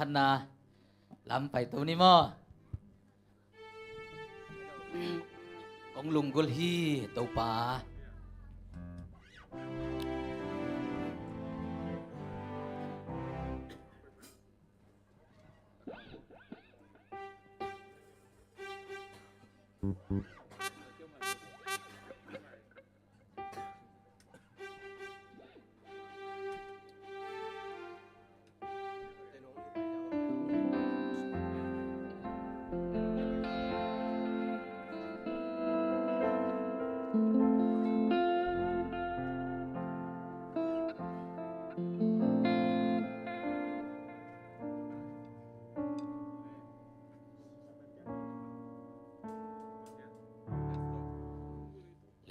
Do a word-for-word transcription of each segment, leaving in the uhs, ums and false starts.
Khatna lam pai to ni maw? Kong lunggulh hi Topa.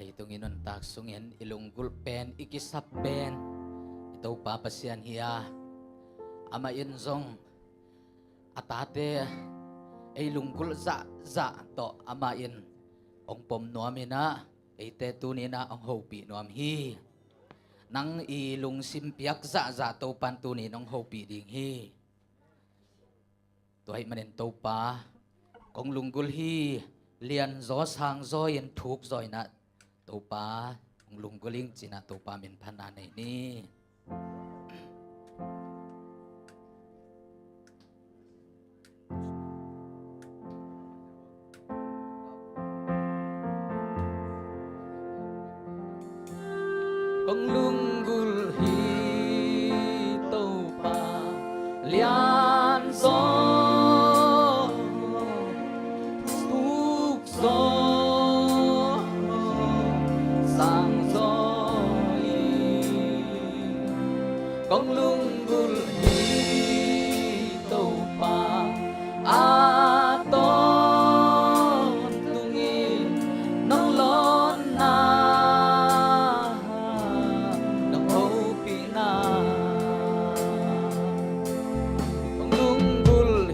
Leitung i nuntak sungin i lunggulh pen, i kisap pen i Topa Pasian hi a, amah in zong a tate ei lunggulh zahzah tawh amah in hong pom nuam in ah, eite tuni in ah hong hopih nuam hi. Nang i lungsim piak zahzah Topa in tuni in hong hopih ding hi. Tua ahih manin Topa, kong lunggulh hi, lianzaw sangzaw in thukzaw in ah Topa, kong lunggulh ing ci-in ah Topa min phatna nei ni. Kong lunggulh hi Topa, lianzaw, thukzaw, sangzaw in. Kong lunggulh hi Topa, a tawntungin nong lawnna, nong hopihna. Kong lunggulh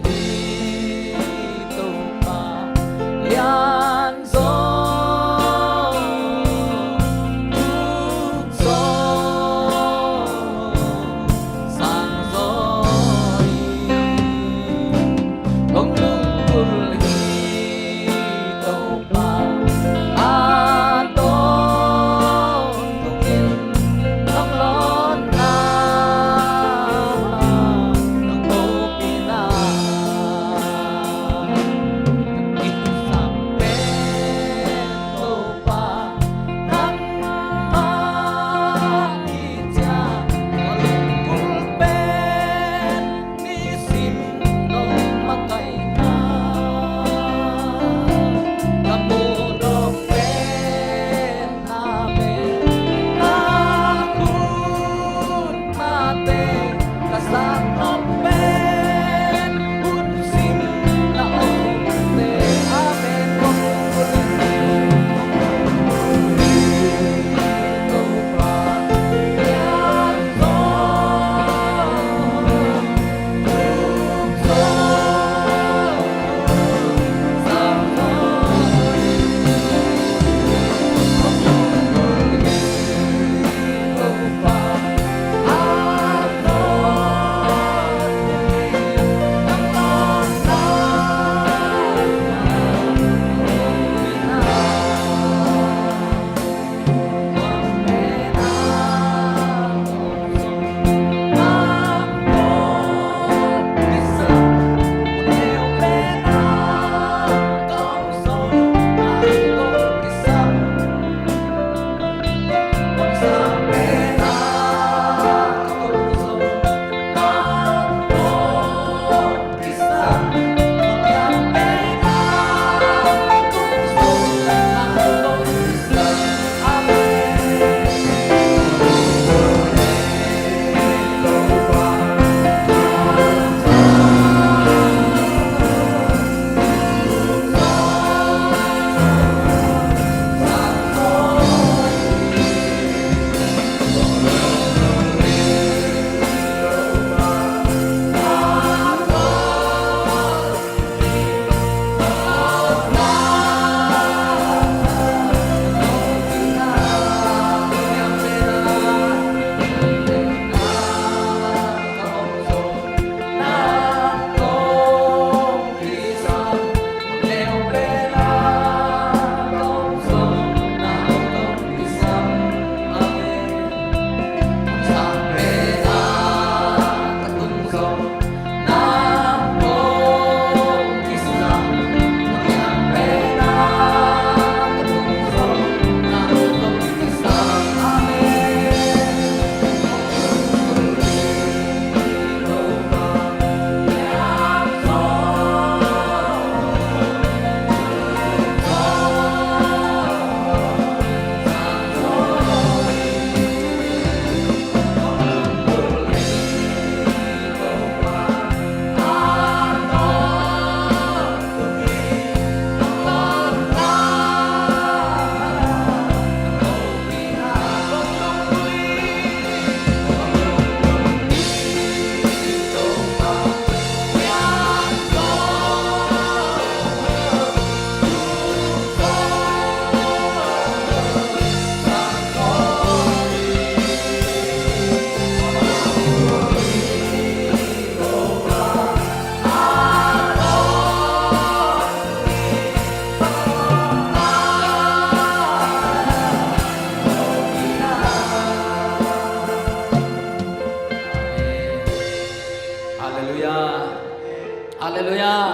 Halleluiah.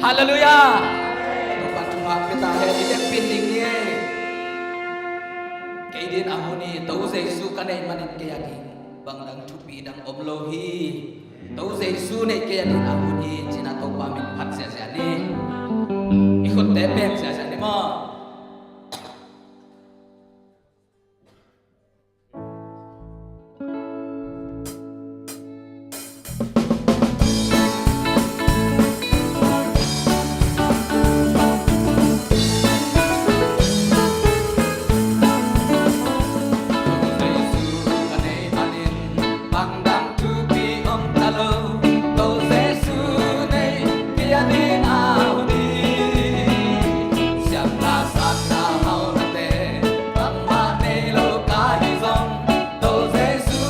Halleluiah. Topa thungah pia ta hen, i vekpi ding hi. Kei din a hun hi, To Jesu ka neih manin kei a ding bang dang thupi dang om lo hi. To Jesu neih kei a din a hun hi, ci-in a Topa min phat ziahziah ni. I khutte beng ziahziah ni maw. Bang dang thupi om ta lo, To Jesu neih kei a din a hun hi. Siamna sanna haunate bangmah nei lo ka hih zong, To Jesu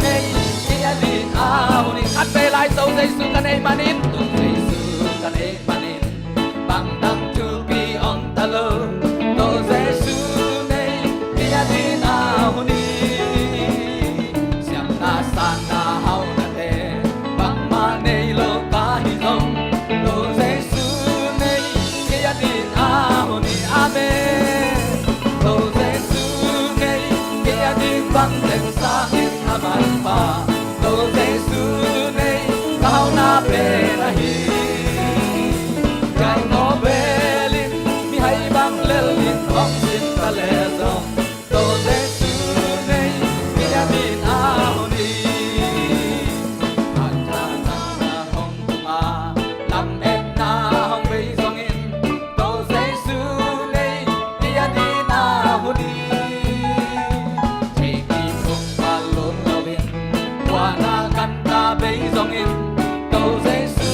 neih kei a din a hun hi. Khat vei lai, To Jesu ka neih manin, To Jesu ka neih manin, bang dang thupi om ta lo, To Jesu neih kei a din a hun hi. Siamna sanna haunate bangmah nei lo ka hih zong, To Jesu neih kei a din a hun hi. Amen. To Jesu neih kei a din, bang teng sangin a manpha, To Jesu neih ka hauna pen ahi. Gai Nobel in mihai bang lel in hong sin ta leh zong, To Jesu neih kei a din a hun hi. Hanciamna hong tung a, lametna hong bei zongin, To Jesu neih kei a din a hun hi. Thei kip hong pal lum loin, tua na kan ta bei zongin, To Jesu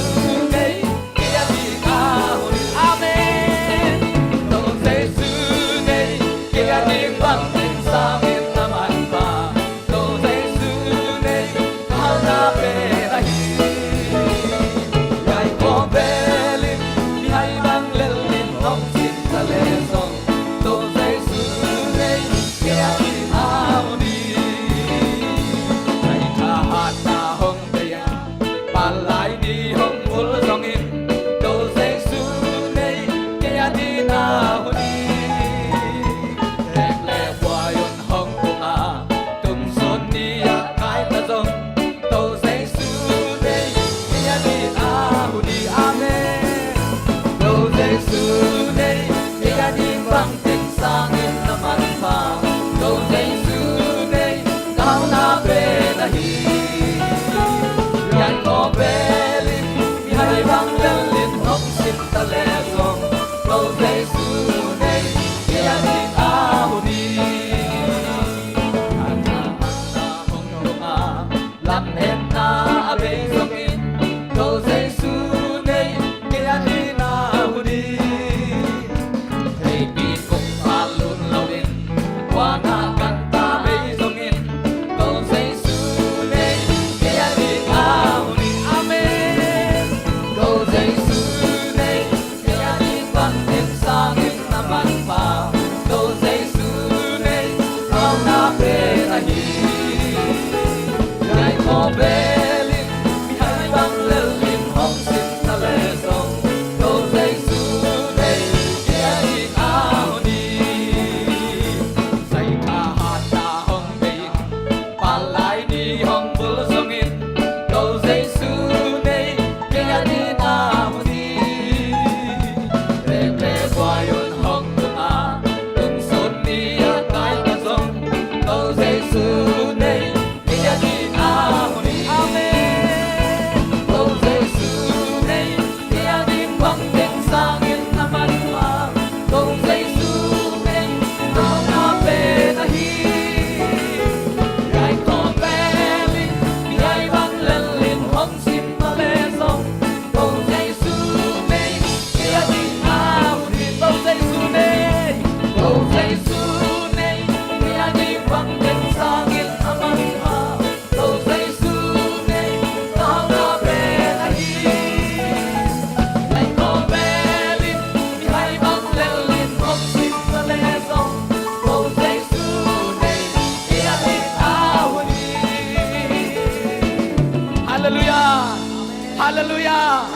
Halleluiah.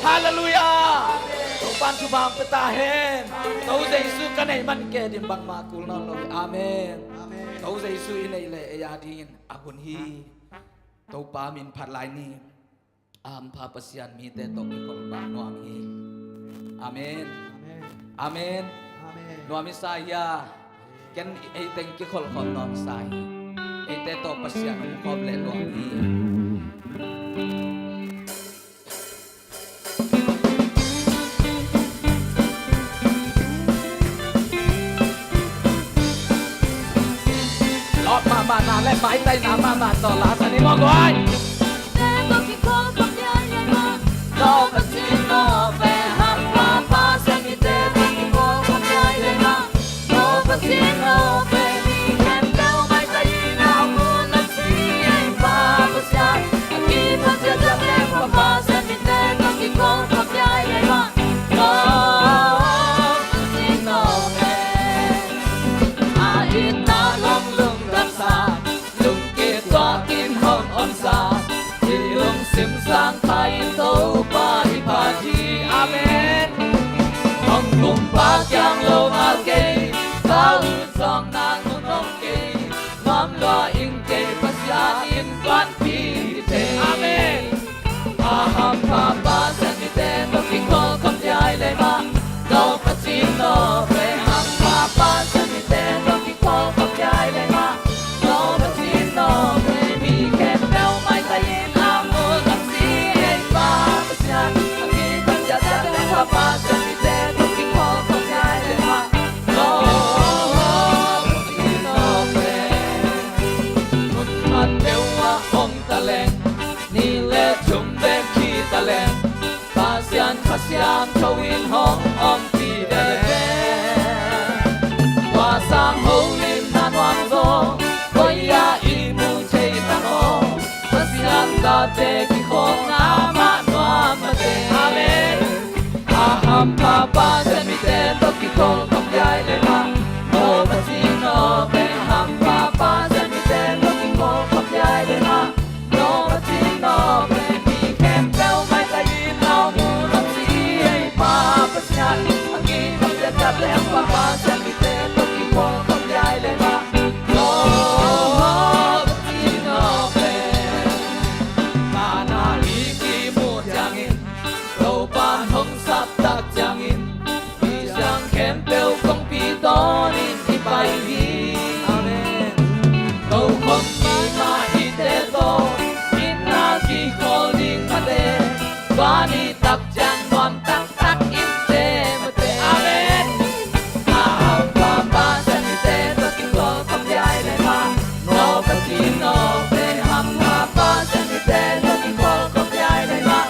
Halleluiah. Topa'n thupha hong pia ta hen. To Jesu ka neih man ke dim bangmah kul nawn lo hi. Amen. To Jesu i neih leh ei a dingin a hun hi. Topa min phat lai ni. A hampha Pasian mite tawh kikhol pah nuam hi. Amen. Amen. Nuam i sa hia. Ken ei teng kikhol khawm nuam sa hi. Eite tawh Pasian hong khawm leh nuam hi. Lawp mahmah na le maitaina mahmah tawh la sa ni mawk guai. Amen. Hong kumpa kiang lo ngal kei, ka ut zong nang mun nong kei, nuam lua ing kei Pasian in vanpi te. Amen. A hampha Pasian mite tawh kikhol khawm lai le mah, no Pasian no pe hampha Pasian mite tawh kikhol khawm lai le mah. Pasian Kha Siangtho in hong ompih veve. Tua sang ho in na nuam zaw, koi ah i mu thei tang aw. Pasian tate kikhawlna mah nuam mate. Amen. A hampha Pasian mite tawh kikhol khawm lai le mah. No Pasian no pe hampha Pasian mite tawh kikhol khawm lai le mah. Topa'n hong saptak ciangin, mi siang khempeuh kongpi tawnin i pai hi. Amen. Tokhom i mah i te tawh, i na kikhawl ding mate, tua ni tak ciang nuam taktak in te mate. Amen. A hampha Pasian mite tawh kikhol khawm lai le mah. No Pasian no pe hampha Pasian mite tawh kikhol khawm lai le mah.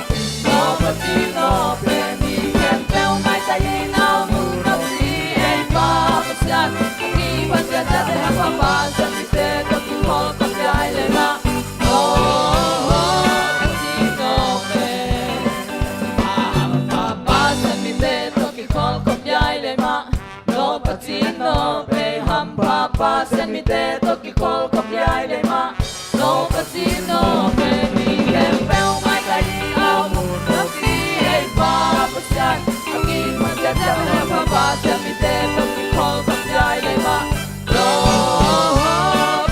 Pasian mite tawh kikhol khawm lai le mah. No Pasian no pe mi khempeuh maitai in a mu no si ei Pa Pasian. A kipan ciat ciat le Pa Pasian mite tawh kikhol khawm lai le mah. No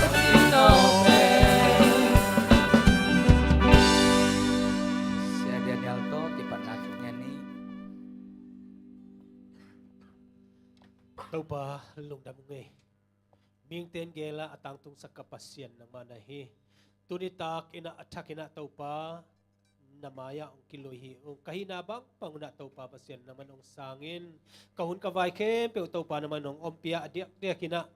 Pasian no pe. Sia Daniel tawh kipatna thu ngen ni. Topa lungdam ung ei. Mihingte in gel a a tangtungsak ka Pasian nangmah na hi. Tuni tak in ah a thak in ah Topa na mai-ah hong kilui hi ung. Ka hihna bangbang un ah Topa Pasian nangman hong sang in. Ka hun ka vai khempeuh Topa nangman hong ompih a, a diakdiak in ah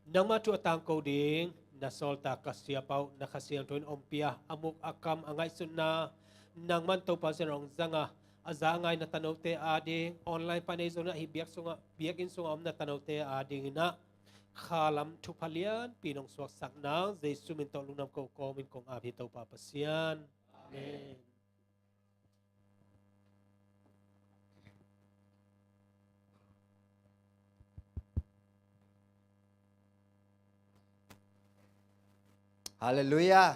nangmah thu a tangko ding na sawltak ka siapa uh na Kha Siangtho in ompih a, a muk a kam a ngaihsutna nangman Topa Pasian hong zang a, a za a ngai na tanote ading, online pan ei zong in ah hih biak sungah, biakinn sungah om na tanote ading in ah khalam thupha lianpi nong suaksak nang Jesu min tawh lungdam ko kawmin kong ap hi Topa Pasian. Amen. Halleluiah.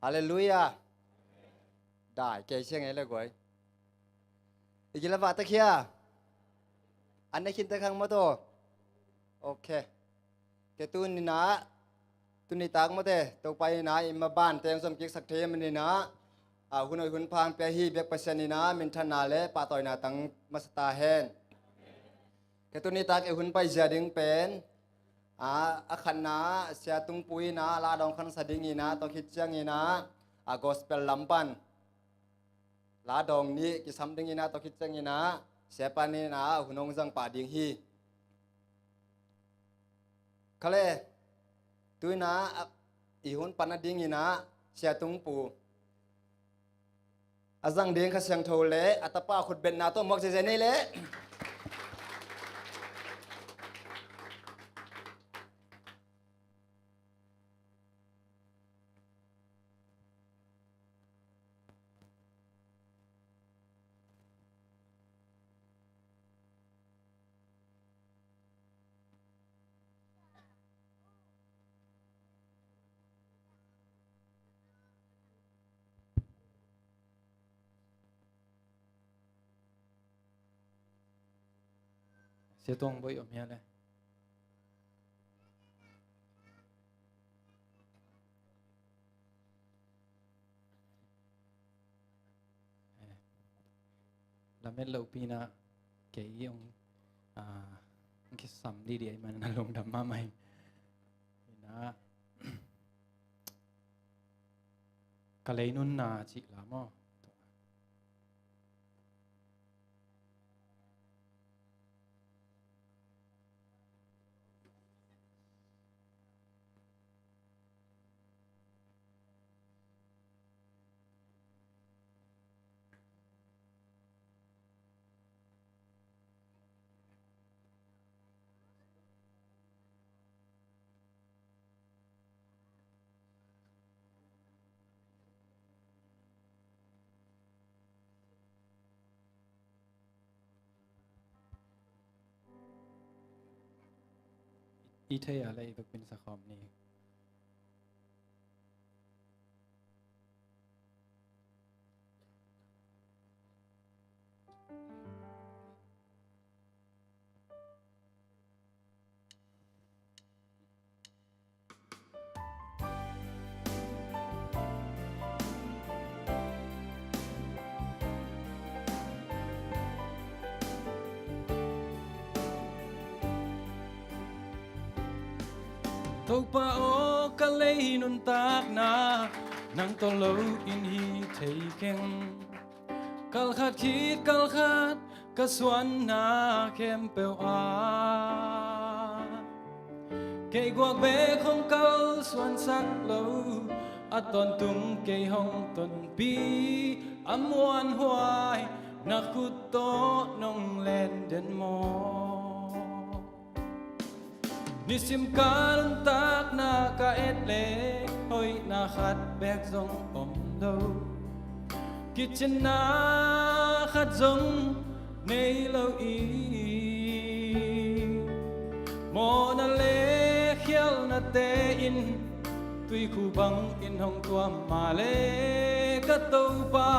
Halleluiah. Kai, kei siang ei le guai. I gila vah ta khia. An ne khin ta khang maw taw. Ok. Ke tuni na, tuni tak mawte, Topa ina i maban teng zom kik sak thei a manina, a hun oi hun phang pia hi biak Pasian ina, minthanna le pahtawina tang masa ta hen. Ke tuni tak i hun paizia ding pen, a, a khatna, Sia Tung Pu ina, la dawng khansa ding ina, tawh khit ciang ina, a gospel lam pan. La dawng nih kisam ding ina, tawh khit ciang ina, Sia pan ina, hun hong zang pah ding hi. Khale, tu ina, a, i hun pan a ding ina, Sia Tung Pu. A zang ding Kha Siangtho le a tapa khutbetna tawh muak ziazia nei le. Sia Tuang Boih om hia le. Eh, lamet lohpi na kei hong, ah, hong kisam didi ahih manin a lungdam mahmah hi. Ina, ka lei nunna cih la maw? I thei a le i vekpin sakhawm ni. Topa aw, ka lei nuntakna nang tawh lo in hi thei keng. Kal khat khit kal khat ka suanna khempeuh ah kei guak bek hong kalsuansak lo, a tawntung kei hong tonpih a muanhuai na khut tawh nong len den maw? Nisim ka nuntakna ka et le hoihna khat bek zong om lo. Kicinna khat zong nei lo i, mawhna le khialhnate in tuikhu bangin hong tuam mah le, ka Topa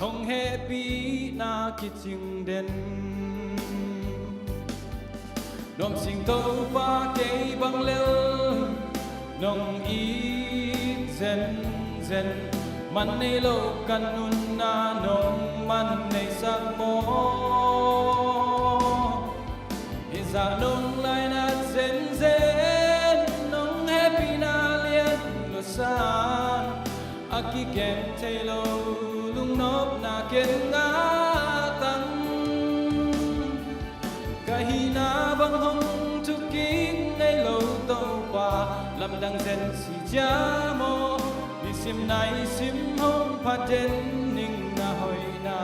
hong hehpihna kicing den. Nuamsing Topa, kei bang lel nong it zenzen, man nei lo ka nunna nong man neisak maw? Hih zah nong lainat zenzen, nong hehpihna lian luasan, a kigen thei lo lungnopna ken ngah tang. Ka hihna bang hong thukik nei lo Topa, lamdang zen si cia maw? Nisim naisim hong phat den ning na hoihna.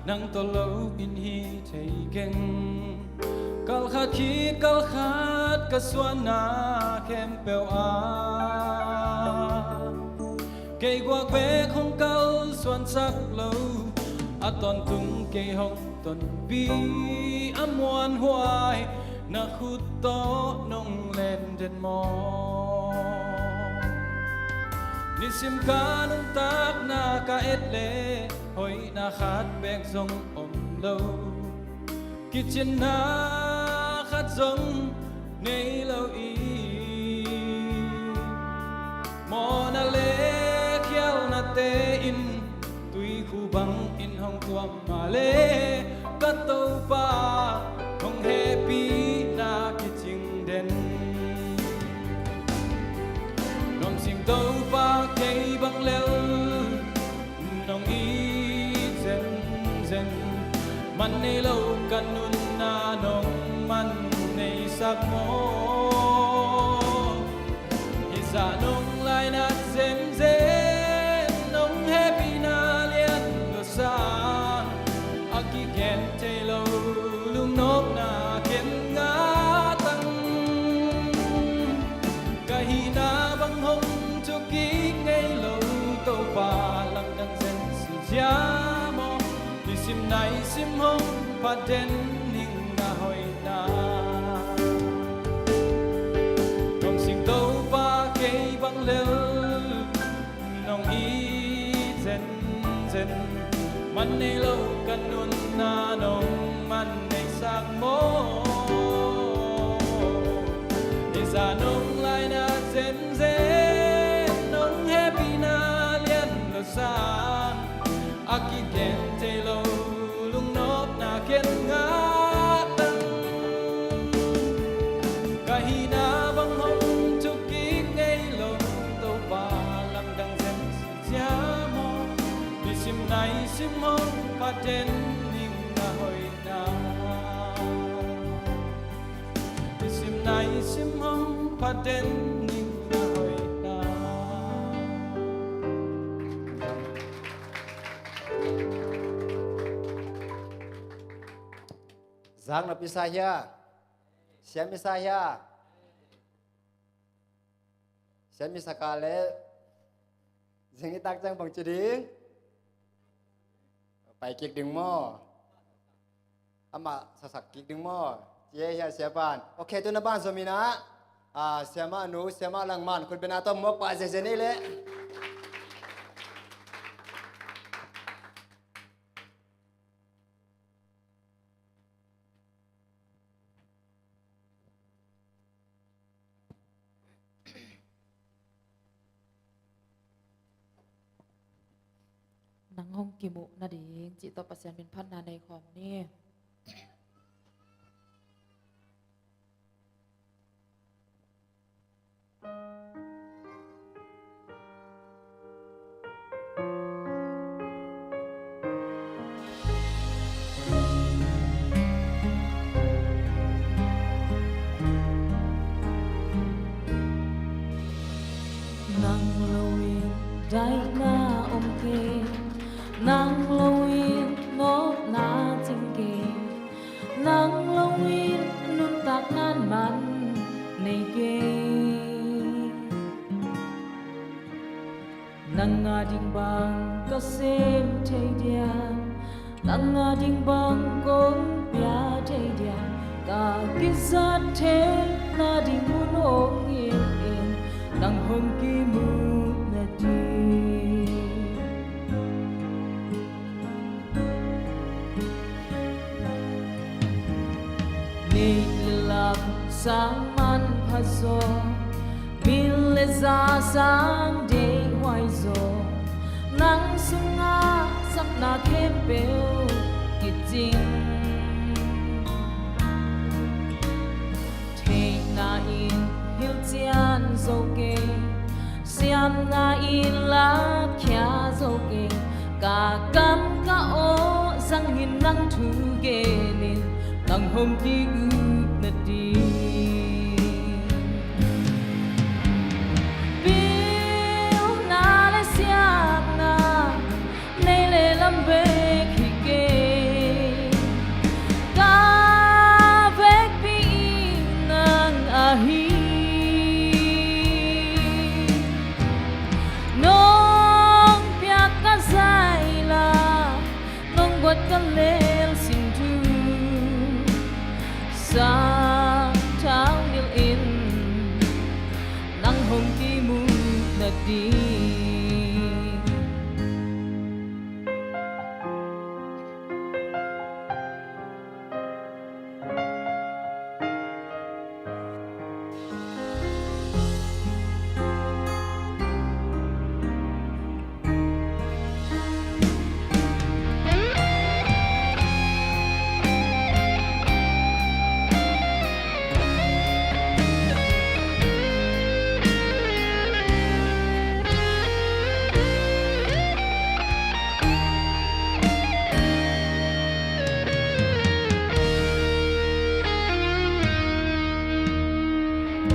Nang tawh lo in hi thei keng. Kal khat khit kal khat ka suanna khempeuh ah kei guak bek hong kalsuansak lo, a tawntung kei hong tonpih a muanhuai na khut tawh nong len den maw? Nisim ka nuntakna ka et leh hoihna khat bek zong om lo, kicinna khat zong nei lo i, mawhna le khialnate in tuikhu bangin hong tuam mah leh ka Topa hong hehpihna kicing den. Nuamsing Topa, kei bang lel nong it zenzen, man nei lo ka nunna nong man neisak maw? Hih zah nong lainat zenzen, nong hehpihna lian lua sang, a kigen thei lo lungnopna ken ngah tang. Ka hihna bang hong thukik ngei lo, Topa lamdang zen si zia maw? Nisim naisim hong pha den ning na hoihna. Nuamsing Topa, kei bang lel nong it zenzen, man nei lo ka nunna nong man neisak maw? Hih zah nong lainat zenzen, nong hehpihna lian lua sang, a kigen thei lo lungnopna ken ngah tang. Ka hihna bang hong thukik ngei lo, Topa lamdang zen si zia maw? Nisim naisim hong pha den ning na hoihna. Nisim naisim hong pha den ning na hoihna. Zak na pisa hia? Siam i sa hia? Siam i sa ka le zing i tak ciang bang ci ding? Pai kik ding maw? Amah sasak kik ding maw? Ci e hia, siapan? Ok, tu na ban zom in ah, ah, siamah nu, siamah langman khut bena tawh muak pah zeze nei leh. Nang hong kimuh nading cih tawh Pasian min phatna nei khawm ni. Nang lo in daihna om kei, nang lo in nopna cing kei, nang lo in nuntakna man nei kei. Nang a ding bang ka sem thei diam, nang a ding bang kong pia thei diam, ka kizat theihna ding mun hong hilh in, nang hong kimuh nading. Neih le lam sang manpha zaw, bil le za sang deihhuai zaw, nang sungah sapna khempeuh kicing. Theihna in hilhcian zo kei, siamna in lakhia zo kei, ka kam ka aw zangin nang thu genin, nang hong ki-it nading. Pilna le siamna nei le lam bek hi kei. ding.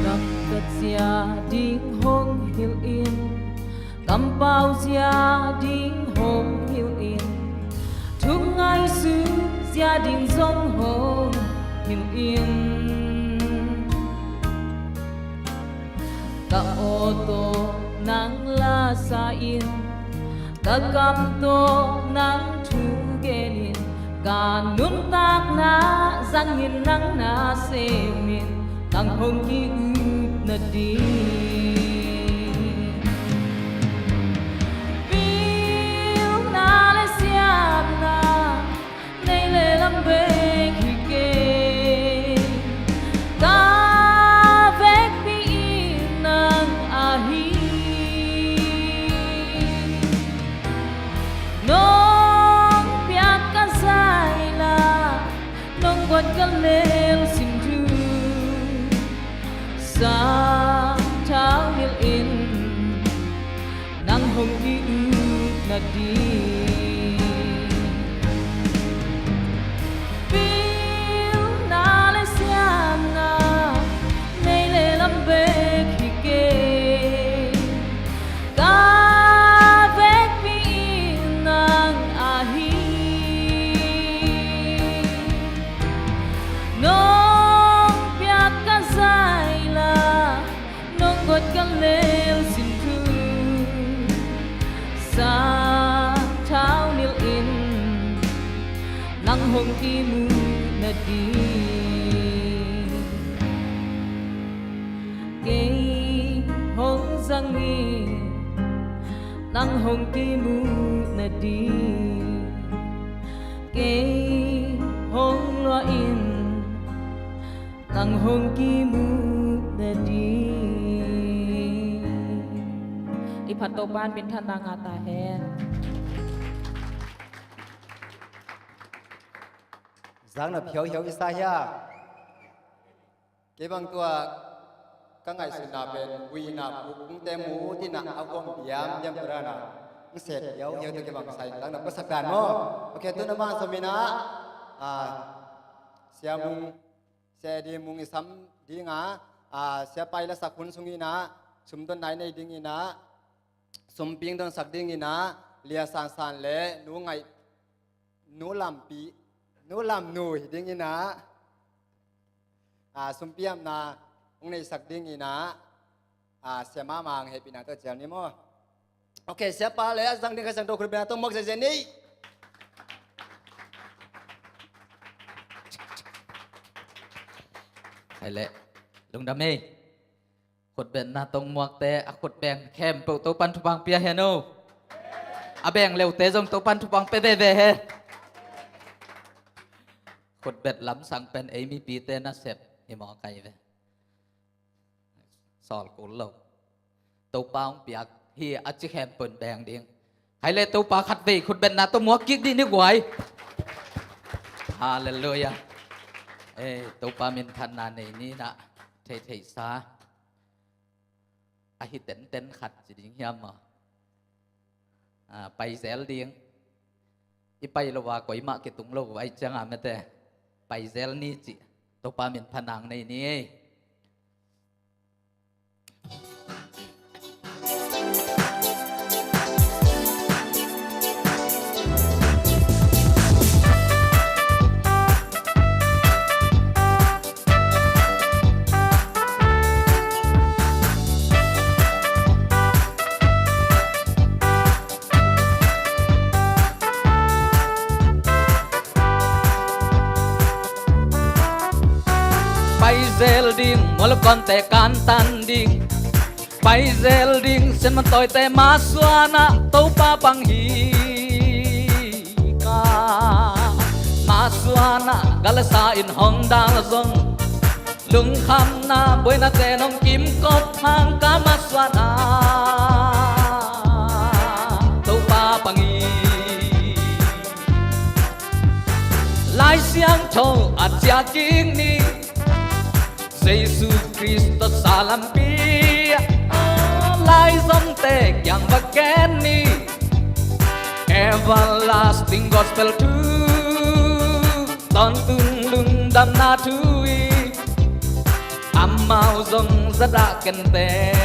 Gamtat zia ding hong hilh in, kampau zia ding hong hilh in, thu ngaihsut zia ding zong hong hilh in. Ka aw tawh nang la sa in, ka kam tawh nang thu gen in, ka nuntakna zangin nang na sem in, nang hong ki-up nading. Pilna le siamna, nei le lam bek hi kei, ka vekpi in nang ahi. Nong piak ka zaila, nong guat ka lel sin thu, sang thau nilh in, nang hong ki-up nading. Pilna le siamna, nei le lam bek hi kei, ka vekpi in nang ahi. Nong piak ka zaila, nong guat ka lel sin thu, sang thau nilh in, nang hong kimu nading. Kei hong zang in, nang hong kimu nading. Kei hong luah in, nang hong kimu nading. I phat Topa'n minthanna ngah ta hen. Zakna phiauhiau i sa hia? Kei bang tua ka ngaihsutna pen huihna pukte mu tina a huam diamdiam tua dana. Ng set hiauhiau tua kei bang sa in zakna puasak dan maw. Ok, tuna bang sawm ina, ah, Sia Mung, Sia Eddie Mung i sam dinga, ah, Sia Pai la sak hun sung ina, sumdon nai nei ding ina, sumping donsak ding ina, Lia San San le Nu Ngaih, Nu Lampi, Nu Lam Nu hi ding ina, ah, sumpiamna hong neisak ding ina, ah, Sia Mama hong hehpihna tawh cial ni maw. Ok, Siapa le a zang ding Kha Siangtho khutbetna tawh muak zezen ni. Hai le, lungdam ei. Khutbetna tawh muakte a khutbeng khempeuh Topa'n thupha pia hen aw. A beng leute zong Topa'n thupha pia veve hen. Khutbet lamsang pen ei mipite nasep hi mawk ai ve. Sawl kul lo. Topa hong piak hi a ci khempeuh in beng ding. Hai le Topa khatvei khutbetna tawh muak kik dih ni guai. Halleluiah. Eh, Topa minthanna nei ni na, thei thei sa. A hi tenten khat ci ding hiam maw? Ah, pai zel ding. I pai lo a koimah kitung lo vai cianga mete. Pai zel ni ci. Topa minthanna nei ni ei. Pai zel ding, mual konte kantan ding. Paizel ding sianman tawite masuanah Topa pang hi ka. Masuanah galasa in hong dal zong, lungkhamna buainate nong kimkop hang ka masuanah Topa pang hi. Lai Siangtho a ciah kik ni, Jesu Khrist tawh sa lampi ah, laizomte kiang va ken ni. Everlasting Gospel thu, tawntung lungdamna thu hi, amau zong zadah kente.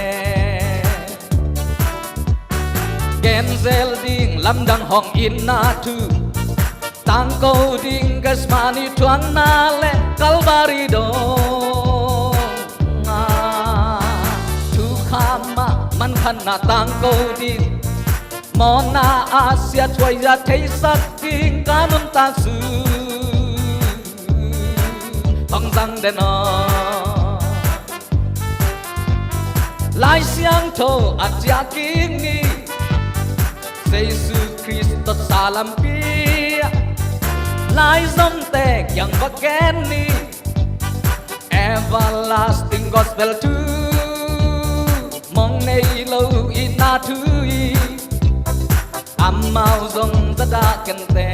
Genzel ding lamdang hong itna thu, tangko ding Gethsemane thuakna le Calvary dong ah, thukham ah manphatna tangko ding, mawhna a siathuaizia theisak ding ka nuntak su hong zang den aw. Lai Siangtho a ciah kik ni, Jesu Khrist tawh sa lampi ah, laizomte kiang va ken ni. Everlasting Gospel thu, mong nei lo itna thu hi, amau zong zadah kente.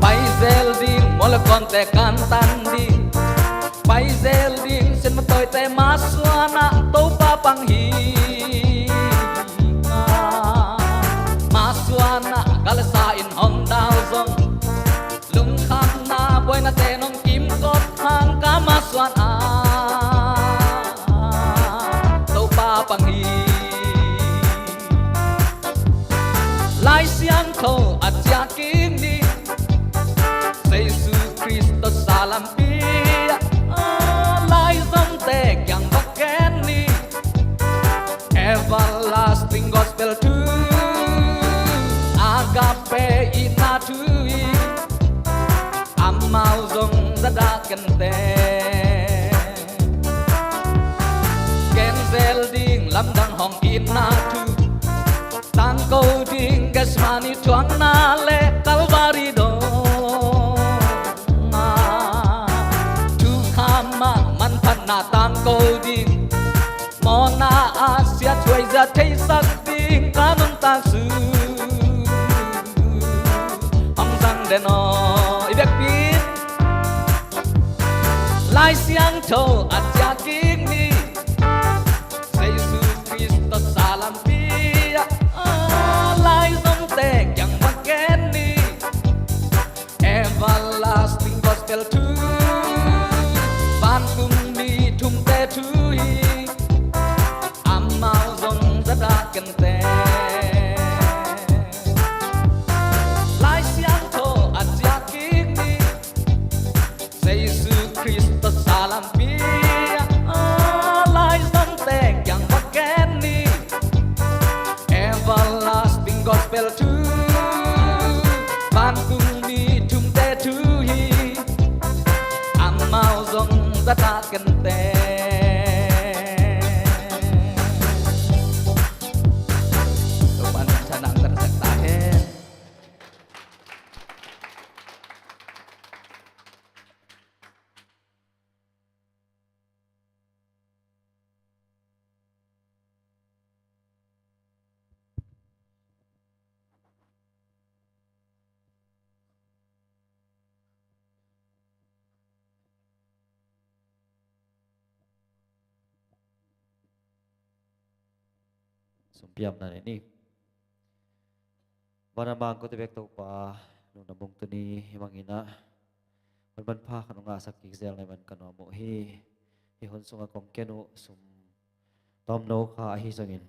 Paizel ding mual le kawnte kantan ding, paizel ding sianman tawite masuanah Topa pang hi. Masuanah galasa in hong dal zong, lungkhamna buainate nong kimkop hang ka masuanah Topa pang hi. Lai Siangtho a ciah kik ni, Jesu Khrist tawh sa lampi ah, laizomte kiang va ken ni. Everlasting Gospel thu, agape itna thu hi, amau zong zadah kente. Genzel ding lamdang hong itna thu, tangko ding Gethsemane thuakna le Calvary dong ah, thukham ah manphatna tangko ding, mawhna a siathuaizia theisak ding ka nuntak su hong zang den aw. I biakpi in Lai Siangtho a ciah kik ni, Jesu Khrist tawh sa lampi ah, laizomte kiang va ken ni. Everlasting Gospel thu, vantung mi thumte thu hi, amau zong zadah kente. Lai Siangtho a ciah kik ni, Jesu Khrist tawh sa lampi ah, laizomte kiang va ken ni. Everlasting Gospel thu, vantung mi thumte thu hi, amau zong zadah kente. Topa'n thangtatna hong piaksak ta hen. Sumpiamna nei ni. Van a mang kote bek Topa, nunna bung tuni i mangin ah, hun manpha khat hong ngahsak kik zel na hi man ka nuam uh hi. Hih hun sungah kong ken uh sum tomno kha ahi zongin,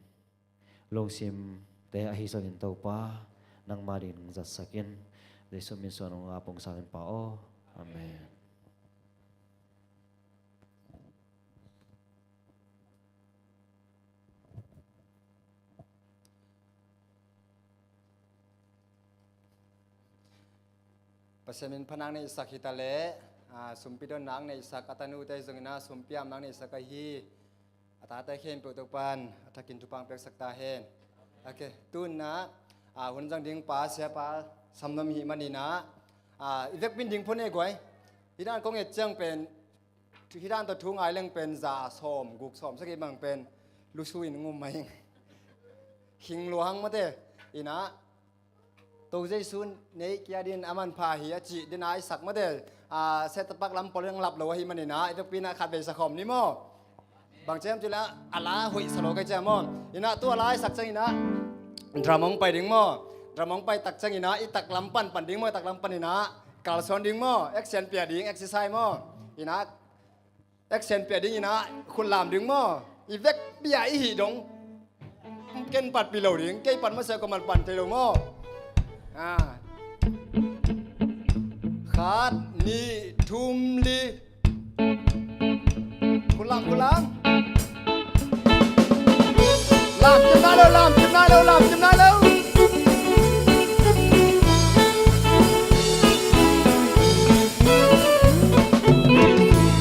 lungsim te ahi zongin Topa, nangma dingin hong zatsak in. Jesu min suang hong ap hong sang in Pa aw. Amen. Pasian min phat nang neihsak hi ta leh, aa, sumpi don nang neihsak a tanute zongin ah sumpi am nang neihsak ahi. A tate khempeuh Topan a thakin thupha hong piaksak ta hen. Ok, tu-in ah, aa, hun zang ding pa, siapa Samnuam hi manin ah, aa, i vekpi in ding phone guai. Hih dan kong et ciang pen, hih dan tawh thu ngai leng pen za sawm, guk sawm sagih bang pen lusu in ngum mai. Hing lua hang mate. In ah, To Jesu nei kia dingin a manpha hi a cih dingin ah i sak mate. A, set-top box lam pawl in hong lap lo ahih manin ah, i vekpi in ah khatvei sa khawm ni maw. Bang ciam cih leh a la hoih sa lo ka ci a maw. In ah tu a la i sak ciangin ah drum hong pai ding maw. Drum hong pai tak ciangin ah i taklam pan pan ding maw, i taklam pan in ah kalsuan ding maw, action pia ding, exercise maw. In ah action pia dingin ah khut lam ding maw. I vekpi ah i hih dong ken patpih lo ding, kei pan masiah kua man pan thei lo maw. Ah. Khat, nih, thum, li. Khut lam, khut lam. Lam ciam nai lo, lam ciam nai lo, lam ciam nai lo.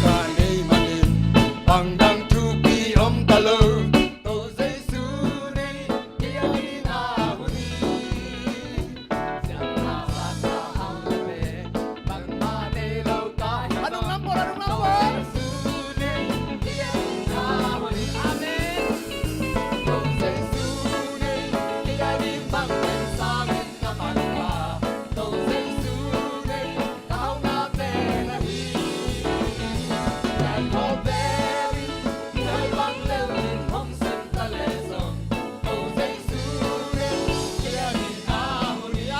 Ka nei manin bang dang thupi om ta lo. To Jesu nei, kia in a hun hi.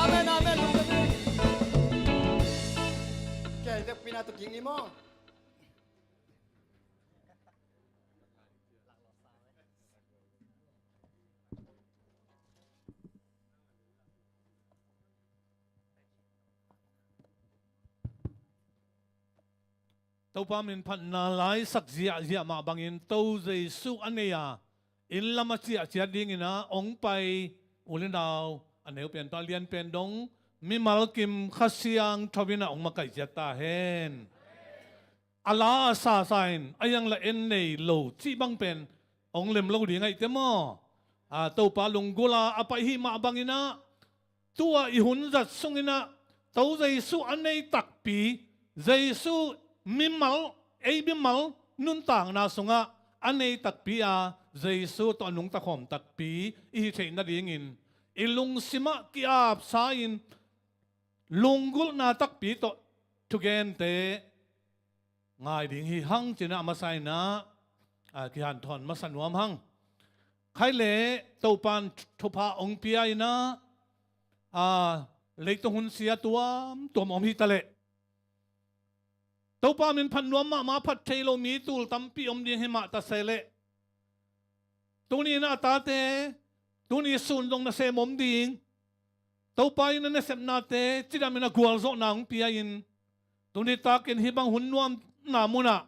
Amen, amen. Kei te pina tu king ni maw. Topa min phatna la i sak ziahziah mah bangin To Jesu a nei a, inn lam a ciahciat dingin ah hong pai u le nau a neu pen tawh a lian pen dong mimal kim Kha Siangtho in ah hong makaih ciat ta hen. A la a sasa in a hiang la en nei lo cih bang pen hong lem lo ding ahih teh maw. A, Topa lunggulh a a pai hih mah bangin ah tua i hun zat sungin ah To Jesu a nei takpi, Jesu mimal, ei mimal nuntakna sungah a nei takpi a, Jesu tawh a nungta khawm takpi i hih theih nadingin i lungsim ah ki-apsa in lunggulhna takpi tawh thugente ngai ding hi hang ci-in ah a masa in ah, a, kihanthawn masa nuam hang. Khai leh Topa in thupha hong pia in ah, a, leitung hun sia tuamtuam om hi ta leh, Topa min phat nuam mahmah phat thei lo mi tul tampi om ding hi mah ta se leh, tuni in ah a tate, tuni sun dong nasem om ding. Topa in a nasepnate cidam in a gualzawhna hong pia in, tuni takin hih bang hun nuamna munah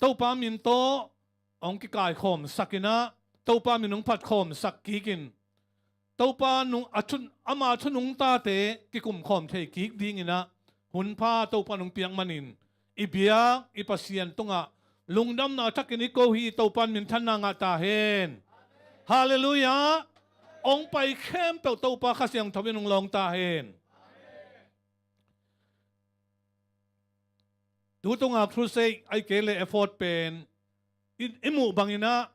Topa min tawh hong kikaikhawmsak in ah, Topa min hong phatkhawmsak kik in, Topa nung, a thun, ama thu nungtate kikumkhawm thei kik dingin ah, hun pha Topa nung piak manin, i biak i Pasian tungah lungdamna thakin i ko hi. Topa in minthanna ngah ta hen. Halleluiah. Hong pai khempeuh Topa Kha Siangtho in hong lawng ta hen. Tu tunga crusade ahih kei leh effort pen i, i muh bangin ah,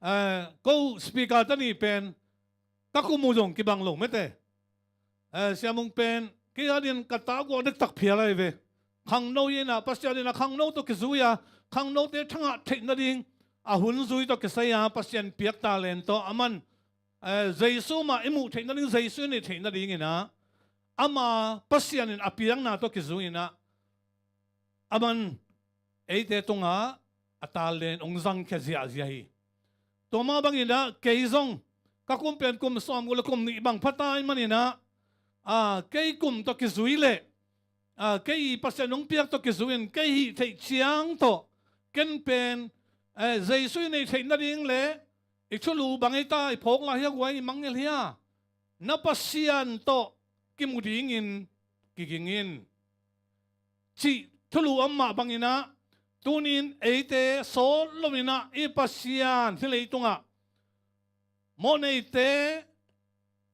eh, ko speaker ta nih pen ka kum uh zong kibang lo mete. Eh, Sia Mung pen kei a din ka ta guak dektak phial ahi ve. Khangno hi in ah, Pasian in a khangno tawh kizui a, khangnote thangah theih nading a hun zui tawh kisai a, Pasian piak talent tawh a man, eh, Jesu mah i muh theih nading, Jesu i neih theih nadingin ah, ama Pasian in a piakna tawh kizui in ah, a man eite tungah a talent hong zangkhia ziahziah hi. Tua mah bangin ah kei zong ka kum pen kum sawmguk le kum nih bang pha ta ahih manin ah, a, kei kum tawh kizui leh, a, kei Pasian hong piak tawh kizui in kei hih theih ciang tawh ken pen, eh, Jesu i neih theih nading le i thulu bang ei ta, i phawk lai hia, guai i mangngilh hia, na Pasian tawh kimu dingin kiging in, cih thulu om mah bangin ah, tuni-in eite sawt loin ah i Pasian hih leitungah mawhneite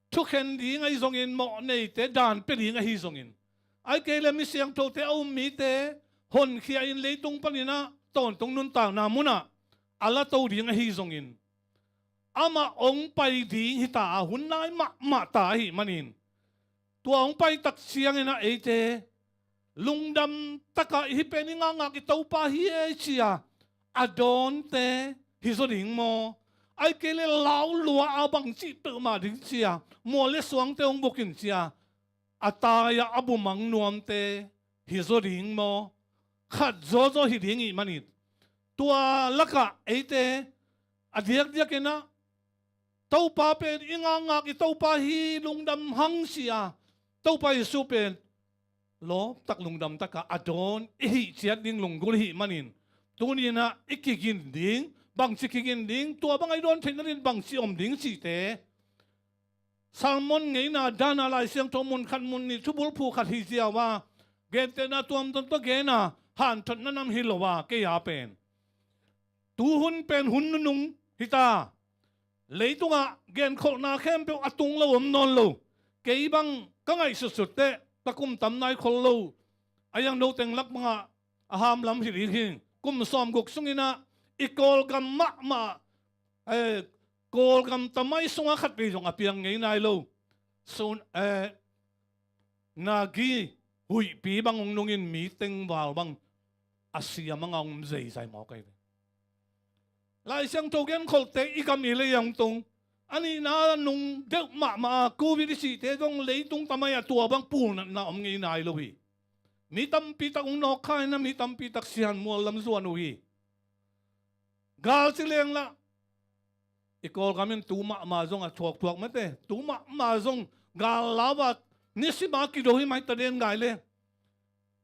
thukhen ding ahi zongin, mawhneite daan pia ding ahi zongin, ahih kei leh mi siangthote a um mite honkhia in leitung panin ah tawntung nuntakna munah a lato ding ahi zongin, amah hong pai ding hi ta a, hun nai mahmah ta ahih manin, tua hong pai tak ciangin ah eite lungdam takah, hih pen i ngakngak i Topa hi ei ci-a a dawnte hi zaw ding maw? Ahih kei leh laulua a bang cih peuhmah ding ci-a, mual le suangte hong bukin ci-a a tai-ah a bumang nuamte hi zaw ding maw? Khat zawzaw hi ding ahih manin, tua lakah eite a diakdiakin ah Topa pen i ngakngak i Topa hi, lungdam hang ci-a, Topa Jesu pen lawptak lungdam takah a dawn i hih ciat ding lunggulh ahih manin, tuni-in ah i kigin ding, bangci kigin ding, tua bang a i dawn theih nading bangci om ding cihte, sermon ngeina dan a Lai Siangtho mun khat mun nih thubulphu khat hi ziau a, gentehna tuamtuam tawh gen a, hanthotna nam hi lo a, kei a pen tu hun pen hun nunung hi ta. Leitungah genkholhna khempeuh a tung lo om nawn lo. Kei bang ka ngaihsutsut teh ka kum tam nai khol lo, a, a iang no teng lak bangah a hamlam hi ding hi. Kum sawmguk sungin ah i Kawlgam mahmah, eh, Kawlgam tamai sungah khat vei zong a piang ngei nai lo. Sun, eh, Nagi huihpi bang hong nungin mi tengval bang a siam a ngah hong zeizai mawk ahi ve. Lai Siangtho genkholhte i gam i lei a hong tung. A nihna nung deuh mahmah a, Covid i cihte zong leitung tamai ah tua bang pulnatna om ngei nai lo hi. Mi tampi tak hong nawkkha in ah, mi tampi tak sianmual lam zuan uh hi. Gal ci leng lah, i Kawlgam in tu mahmah zong a thuakthuak mate, tu mahmah zong gal lau a, nisim a kido hi mai ta den ngai le.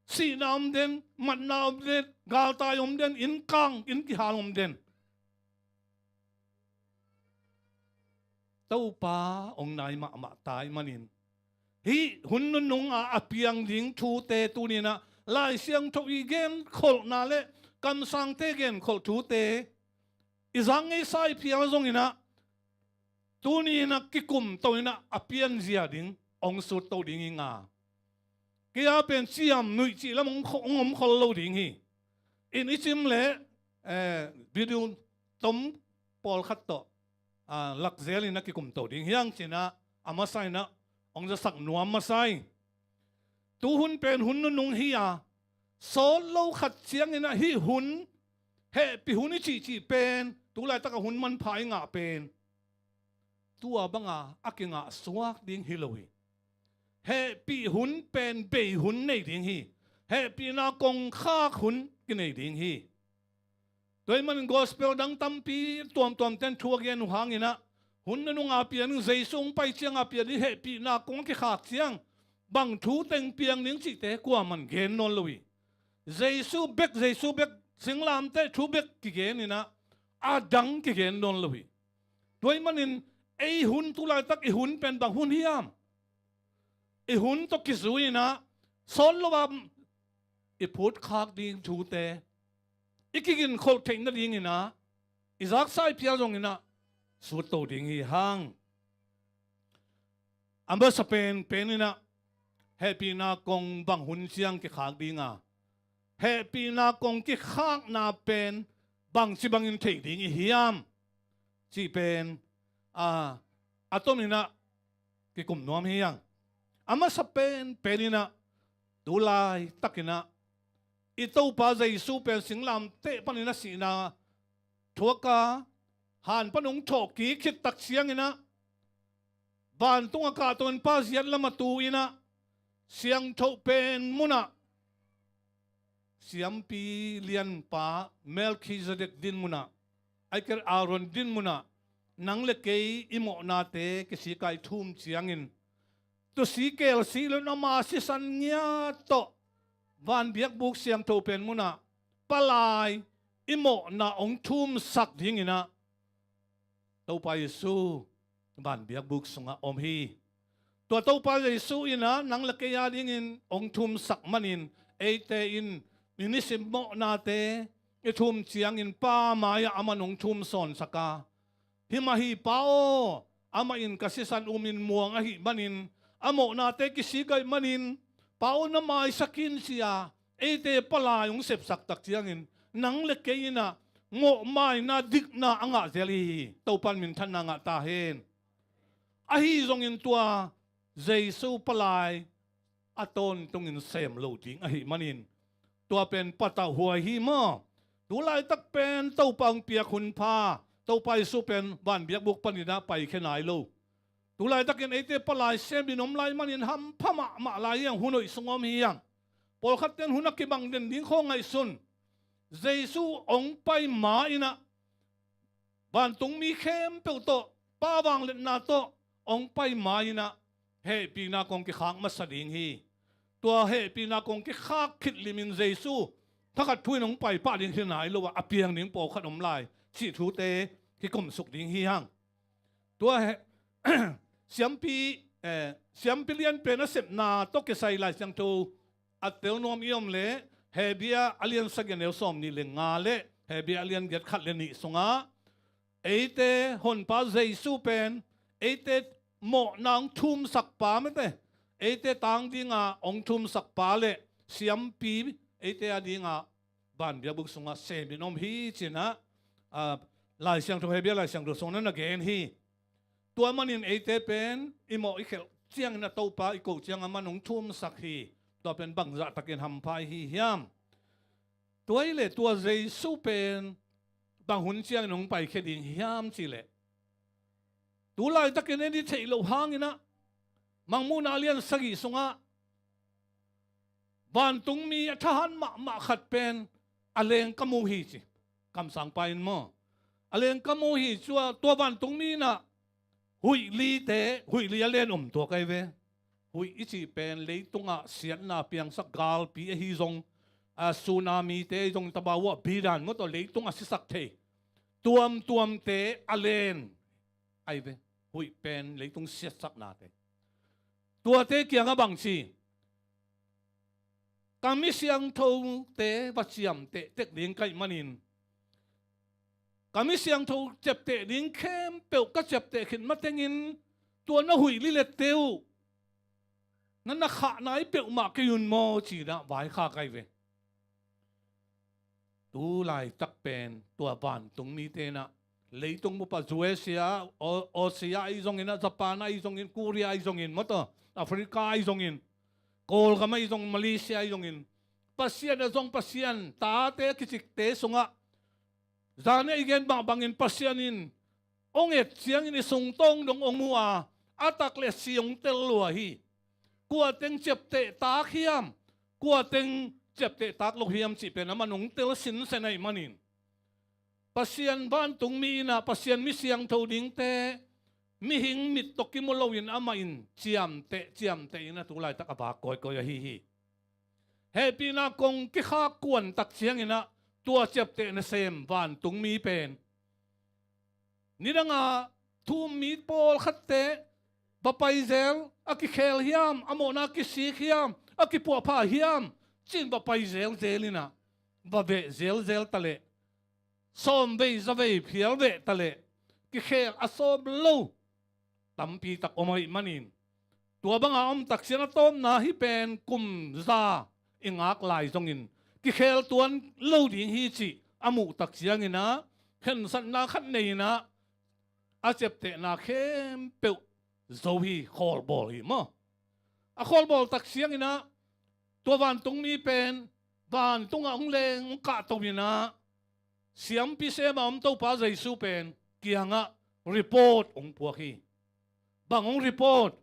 Sihna om den, matna om den, galtai om den, inn kang, inn kihal om den. Topa hong nai mahmah ta ahih manin, hih hun nunung a a piang ding thute tuni-in ah Lai Siangtho i genkholhna le kamsangte genkholh thute i zak ngeisa i phial zongin ah, tuni-in ah kikumto in ah a pianzia ding hong sutto ding hi nga. Kei a pen ciam nuih cih lam hong kho-, hong om khol lo ding hi. Inn i cim leh, eh, video tom pawlkhat tawh, ah, lakzel in ah kikumto ding hi hang ci-in ah, a masa in ah hong zasak nuam masa hi. Tu hun pen hun nunung hi a, sawt lo khat ciangin ah hih hun, hehpih hun i cihcih pen, tu laitak a hun manpha i ngah pen, tua banga a kingah suak ding hi lo hi. Hehpih hun pen bei hun nei ding hi. Hehpihna kongkhak hun kinei ding hi. Tua ahih manin gospel dang tampi tuamtuam ten thu a gen uh hangin ah, hun nunung a piang ding, Jesu hong pai ciang a piang ding, hehpihna kong a kikhak ciang bang thu teng piang ding cihte kuaman gen nawn lo hi. Jesu bek, Jesu bek, singlamteh thu bek kigen in ah, a dang kigen nawn lo hi. Tua ahih manin ei hun, tu laitak i hun pen bang hun hiam? I hun tawh kizui in ah, sawt lo a i phutkhak ding thute, i kiginkholh theih nadingin ah, i zaksa i phial zongin ah sutto ding hi hang. A masa penpen in ah, hehpihna kong bang hun ciang kikhak ding a, hehpihna kong kikhakna pen bangci bangin theih ding i hiam cih pen, a, a tomin ah kikum nuam hi hang. A masa penpen in ah, tu laitakin ah i Topa Jesu pen singlamteh panin a sihna thuak a, han pan hong thawhkik khit tak ciangin ah, vantung a kahto in Pa ziat lam a tu in ah, siangthoh pen munah, siampi lianpa Melkhizedek din munah, ahih kei leh Aaron din munah, nang le kei i mawhnate kisik a i thum ciangin, tusi kelsik lo in ama sisan ngiat tawh vanbiakbuk siangtho pen munah palai i mawhna hong thumsak dinginah Topa Jesu vanbiakbuk sungah om hi. Tua Topa Jesu inah nang le kei a dingin hong thumsak manin eite in i nisim mawhnate i thum ciangin Pa mai-ah aman hong thum sawnsak a, himah hi Pa aw, amah in ka sisan umin muang ahih manin, a mawhnate kisik ahih manin, Pa aw na maisak in ci-a eite palai hong sepsak tak ciangin nang le kei inah mawhmaina dikna a ngah zel hi. Topan minthanna ngah ta hen. Ahi zongin tua Jesu palai a tawntungin sem lo ding ahih manin tua pen patauhhuai hi maw? Tu laitak pen Topa hong piak hun pha, Topa Jesu pen vanbiakbuk paninah paikhia nai lo. Tu laitakin eite palai semin om lai manin hampha mahmah lai hiang, hun hoih sung om hi hiang. Pawlkhatte in hun a kibang den ding khawng ngaihsun. Jesu hong pai ma inah vantungmi khempeuh tawh Pa vangliatna tawh hong pai ma inah hehpihna kong kikhak masa ding hi. Tua hehpihna kong kikhak khit limin Jesu thakhat thu in hong pai pah ding hi nai lo ah a piang ding pawlkhat om lai cih thute kikumsuk ding hi hang. Tua he, siampi, eh, siampi lianpen a sepna tawh kisai Lai Siangtho a tel nuam i om leh Hebru a lian sagih a neu sawm nih le nga le Hebru a lian giat khat le nih sungah eite honpa Jesu pen eite mawhna hong thumsak pa mete, eite tang dinga hong thumsak pa le siampi eite a dinga vanbiakbuk sungah semin om hi cinah, a, Lai Siangtho, Hebru Lai Siangtho sungah na gen hi. Tua manin eite pen i mawh i khelh ciangin a Topa i koh ciang aman hong thumsak hi. Tua pen bangzahtakin hampha hi hiam? Tua hi leh tua Jesu pen bang hun ciangin hong paikhia ding hiam cihleh, tu laitakin en i theih loh hanginah Mangmuhna lian sagih sungah vantungmi a thahat mahmah khat pen a leng ka mu hi ci. Kamsangpa in maw, a leng ka mu hi. Cua tua vantungmi inah huih lite, huih li a len om tua kai ve. Huih i cih pen leitungah siatna piangsak galpi ahi zong, a, tsunamite ahi zong, tabawah bidan maw tawh leitungah sisak thei tuamtuamte a len ahi ve. Huih pen leitung siatsaknate. Tuate kiangah bangci, ka mi siangthote va ciamteh tek ding ka hih manin ka mi siangtho ciapteh ding khempeuh ka ciapteh khit matengin tua na huih li lette uh na na khahna i peuhmah kei un maw cinah vaikhak ahi ve. Tu laitak pen tua vantungmite inah leitung bup ah U S A, Au-, Australia ahi zongin ah, Japan ahi zongin, Korea ahi zongin, maw tawh Africa ahi zongin, Kawlgam ahi zongin, Malaysia ahi zongin, Pasian a zong Pasian tate a kicikte sungah zan a i gen mah bangin Pasian in hong et ciangin i sungtawng dong hong mu a, a tak le si hong tel lua hi. Kua teng ciapteh tak hiam, kua teng ciapteh tak lo hiam cih pen aman hong tel sinsen ahih manin Pasian vantungmi inah Pasian mi siangtho dingte mihing mit tawh kimu loin amah in ciamteh ciamteh inah tu laitak a vak kawikawi ahi hi. Hehpihna kong kikhak kuan tak cianginah tua ciapteh nasem vantungmi pen nidanga thummi pawlkhatte va pai zel, a kikhel hiam, a mawhna kisik hiam, a kipuahpha hiam, cin va pai zelzel inah va veh zelzel taleh sawmvei zavei phial veh taleh kikhel a sawm lo tampi tak om ahih manin tua banga om tak ciang a tawpna hih pen kum za i ngak lai zongin kikhel tuan lo ding hi cih a muh tak cianginah khensatna khat nei inah a ciaptehna khempeuh zo hi, khawlbawl hi maw. A khawlbawl tak cianginah tua vantungmi pen vantungah hong leng hong kahto inah siampi sem a om Topa Jesu pen kiangah report hong puak hi. Bang hong report?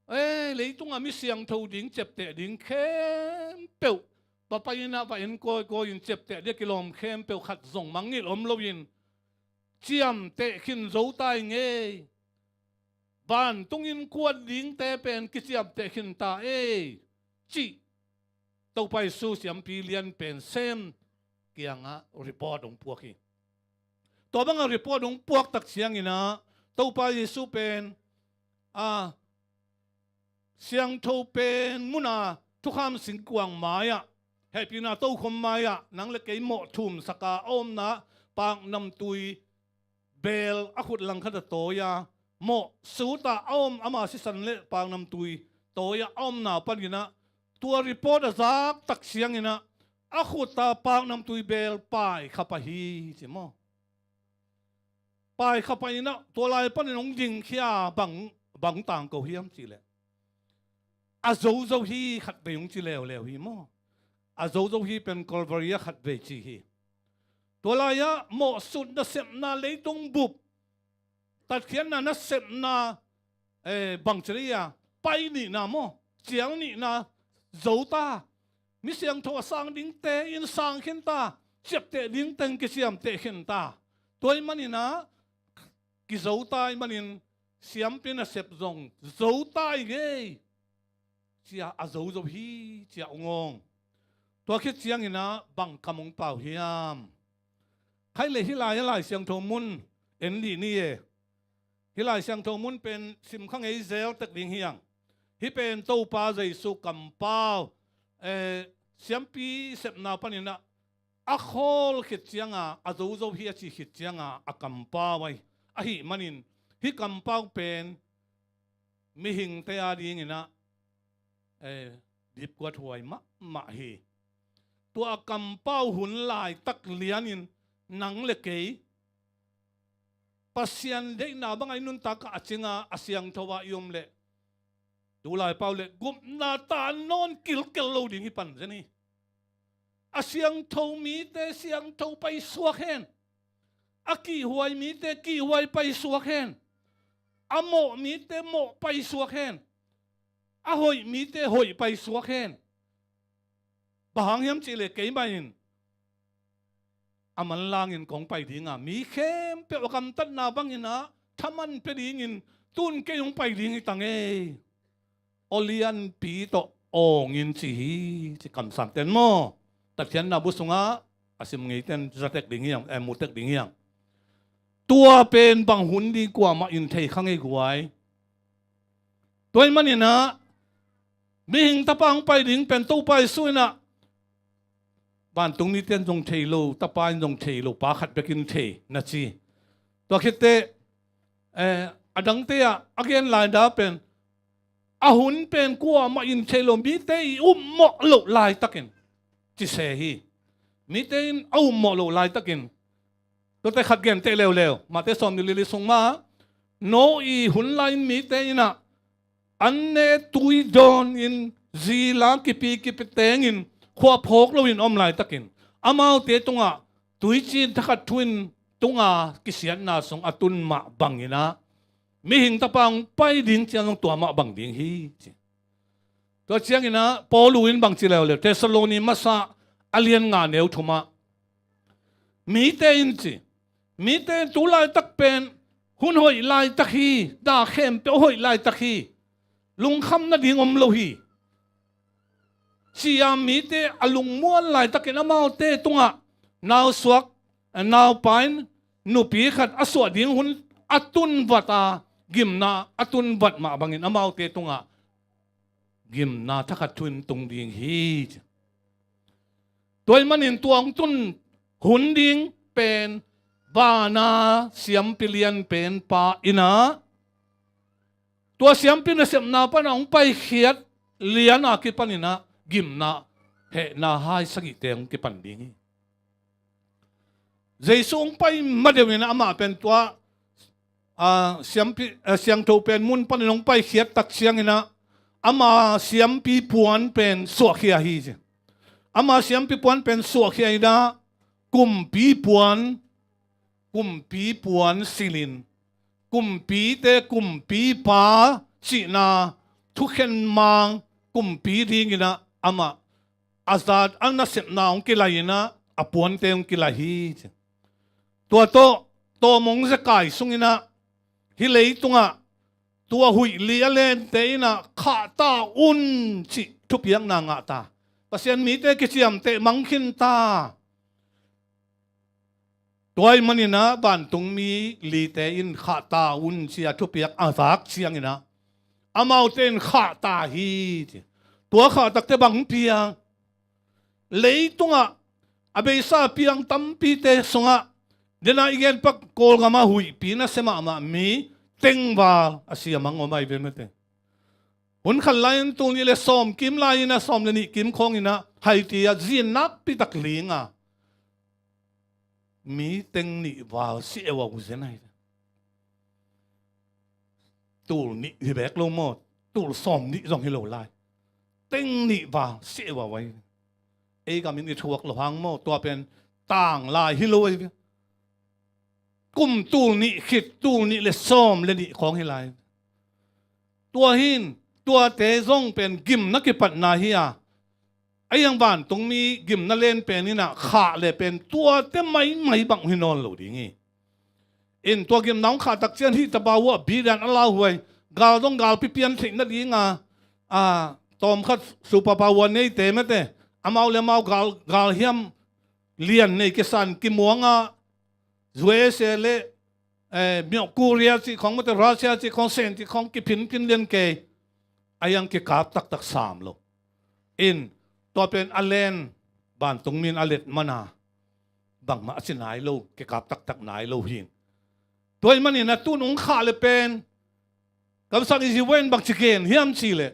Eh, leitungah mi siangtho ding ciapteh ding khempeuh va pai inah va en kawikawi in ciapteh ding a kilawm khempeuh khat zong mangngilh om loin ciamteh khin zo ta i ngei. Vantungin kuat dingte pen kiciamteh khin ta ei, cih Topa Jesu siampi lian pen sem kiangah report hong puak hi. Tua bangah report hong puak tak cianginah Topa Jesu pen a siangtho pen muna thukham singkuang mai-ah, hehpihna tokhom mai-ah nang le kei mawh thumsaka a omna paknamtui beel a khut langkhat a tawi-a, mawh suta a om ama sisan le paknamtui tawi-a a omna paninah tua report a zak tak cianginah a khuta paknamtui beel paikha pah hi ci maw? Paikha pahinah tua lai panin hong dingkhia bang, bang tangko hiam cihleh a zozo hi khatvei hong ci leuleu hi maw? A zozo hi pen Calvary-ah khatvei ci hi. Tua lai-ah mawhsut nasepna leitung bup tatkhiatna nasepna, eh, bangci lei-a pai nihna maw, cial nihna zo ta. Mi siangtho a sang dingte in sang khin ta, ciapteh dingte in kiciamteh khin ta. Tua ih maninah kizo ta ih manin siampi nasep zong zo ta i ngei. Cia a zozo hi cia ung awng. Tua khit cianginah bang kam hong pau hiam? Khaih le hih lai-ah Lai Siangtho mun en dih ni e. Hih Lai Siangtho mun pen simkha ngei zel tek ding hiang. Hih pen Topa Jesu kampau, eh, siampi sepna paninah a khawl khit cianga a zozo hi a ci khit cianga a kampau ahi, ahih manin hih kampau pen mihingte a dinginah, eh, dipkuat huai mahmah hi. Tua a kampau hun laitak lianin nang le kei Pasian deihna banga i nuntakah a cinga a siangtho-a i om leh tu lai pau le gupna ta nawn kilkel lo ding hi pan zen hi. A siangtho mite siangtho paisuak hen. A kihhuai mite kihhuai paisuak hen. A mawh mite mawh paisuak hen. A hoih mite hoih paisuak hen. Bang hang hiam cihleh keimah in a manlangin kong pai dinga mi khempeuh a gamtatna banginah thaman pia dingin tun kei hong pai ding hi ta ngei. Aw lianpi tawh awngin ci hi ci kamsangten maw? Tatkhiatna bu sungah a sim ngeiten zatek ding hiang, eh, mutek ding hiang. Tua pen bang hun ding kuamah in thei kha ngei guai. Tua ih maninah mihing tapa hong pai ding pen Topa Jesu inah vantung mite in zong thei lo, tapa in zong thei lo, pa khat bekin thei na ci. Tua khitteh, eh, a dangte ah a gen laida pen a hun pen kuamah in thei lo, mite i upmawh loh laitakin ci se hi. Mite in a upmawh loh laitakin tuate khat genteh leuleu. Mate sawm ni lili sung mah Noah i hun lai-in mite inah an ne tui dawnin zila kipi kipi tengin khua phawk loin om laitakin amaute tungah tuicin thakhat thu in tunga kisiatna sung a tun mah banginah mihing tapa hong pai ding ciang zong tua mah bang ding hi ci. Tua cianginah Paulu in bang ci leuleu, Thessaloni masa a lian nga neu thumah mite in ci. Mite in tu laitak pen hun hoih laitak hi, da khempeuh hoih laitak hi. Lungkham nading om lo hi. Cia mite a lungmuan laitakin amaute tungah nausuak, naupa in nupi khat a suah ding hun a tunvat a gimna a tunvat mah bangin amaute tungah gimna thakhat thu in tung ding hi. Tua ih manin tua hong tun hun ding pen vana siampi lian pen pa inah tua siampi nasepna pana hong paikhiat liana kipaninah gimna hehna hai sagihte hong kipan ding hi. Jesu hong pai madeuh in amah pen tua, ah, siampi, ah, siangtho pen mun panin hong paikhiat tak cianginah ama siampi puan pen suahkhia hi ci. Ama siampi puan pen suahkhia inah kumpi puan, kumpi puan silhin kumpite kumpipa cihna thukhen mang kumpi dinginah amah a zat a nasepna hong kilai inah a puante hong kilai hi ci. Tua tawh tawm hong zekai sungin ah, hih leitungah tua huih li a lente in ah khahta un cih thupiakna ngah ta. Pasian mite kiciamteh mang khin ta. Tua ahih manin ah vantungmi lite in khahta un ci-a thupiak a zak ciangin ah amaute in khahta hi ci. Tua khahtakte bang piang? Leitungah a beisa piang tampite sungah, dena i genpak Kawlgam ah huihpi nasia mahmah mi tengval a siamang om ahi ve mate. Hun khat lai-in tul nih le sawm kim lai-in ah, sawm le nih kim khawngin ah Haiti ah zin nakpi tak ling a, mi teng nih val si euau zen ahi. Tul nih hi beek lo maw, tul sawm nih zong hi lo lai. Teng nih val si euau ahi. Ei gamin i thuak lo hang maw, tua pen tang lai hi lo ahi. Kum tul nih khit, tul nih le sawm le nih khawng hi lai. Tua hin, tuate zong pen gimna kipatna hi a, a iang vantungmi gimna len pen in ah khah le pen tuate maimai bang hi nawn lo ding hi. In tua gimna hong khahtak ciang hih tapa uh ah bidan a lauhuai, gal zong galpi pian theih nading a, a, tawmkhat superpower neite mate, amau le amau gal, galhiam lian nei kisan kimuang a, U S A le, eh, Myo Korea cih khawng mate, Russia cih khawng, Sen cih khawng kiphinphin lian kei. A iang kikap taktak sam lo. In, tua pen a len, vantungmi in a let mana, bangmah a ci nai lo, kikap taktak nai lo hi. Tua ahih manin a tun hong khah le pen, kamsang i zi ven bang ci gen hiam cih leh,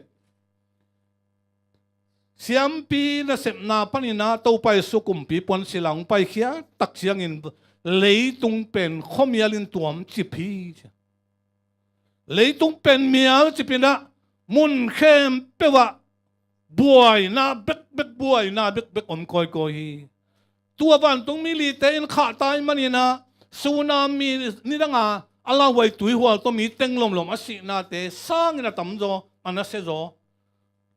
siampi nasepna panin ah Topa Jesu kumpi puan sila hong paikhia tak ciangin leitung pen khuamial in tuam cip hi. Leitung pen mial cip in ah mun khempeuh ah buaina bekbek, buaina bekbek om kawikawi hi. Tua vantungmi lite in khahta ahih manin ah, tsunami nidang a a lauhuai tuihual tawh mi teng lomlom a sihnate sangin a tamzaw, a nasiazaw.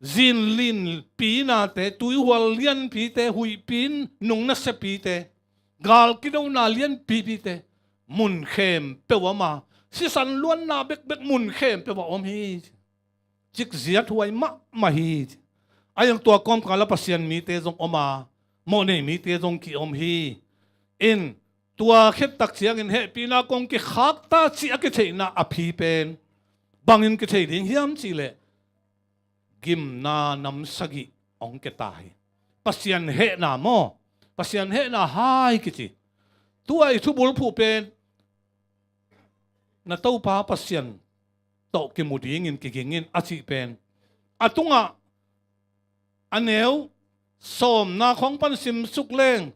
Zin linpi nate, tuihual lianpite, huihpi in nung nasiapite, gal kidona lianpipite, mun khempeuh ah om a, sisan luanna bekbek mun khempeuh ah om hi. Cikziat huai mahmah hi. A iang tua kawmkal ah Pasian mite zong om a, mawhnei mite zong ki-om hi. In, tua khit tak ciangin hehpihna kong kikhak ta cih a kitheihna a phi pen bangin kithei ding hiam cih leh, gimna nam sagih hong kia ta hi. Pasian hehna maw, Pasian hehna hai kici. Tua i thubulphuh pen, na Topa Pasian tawh kimu dingin kiging in a cih pen, a tungah a neu sawmna khawng pan simsuk leng,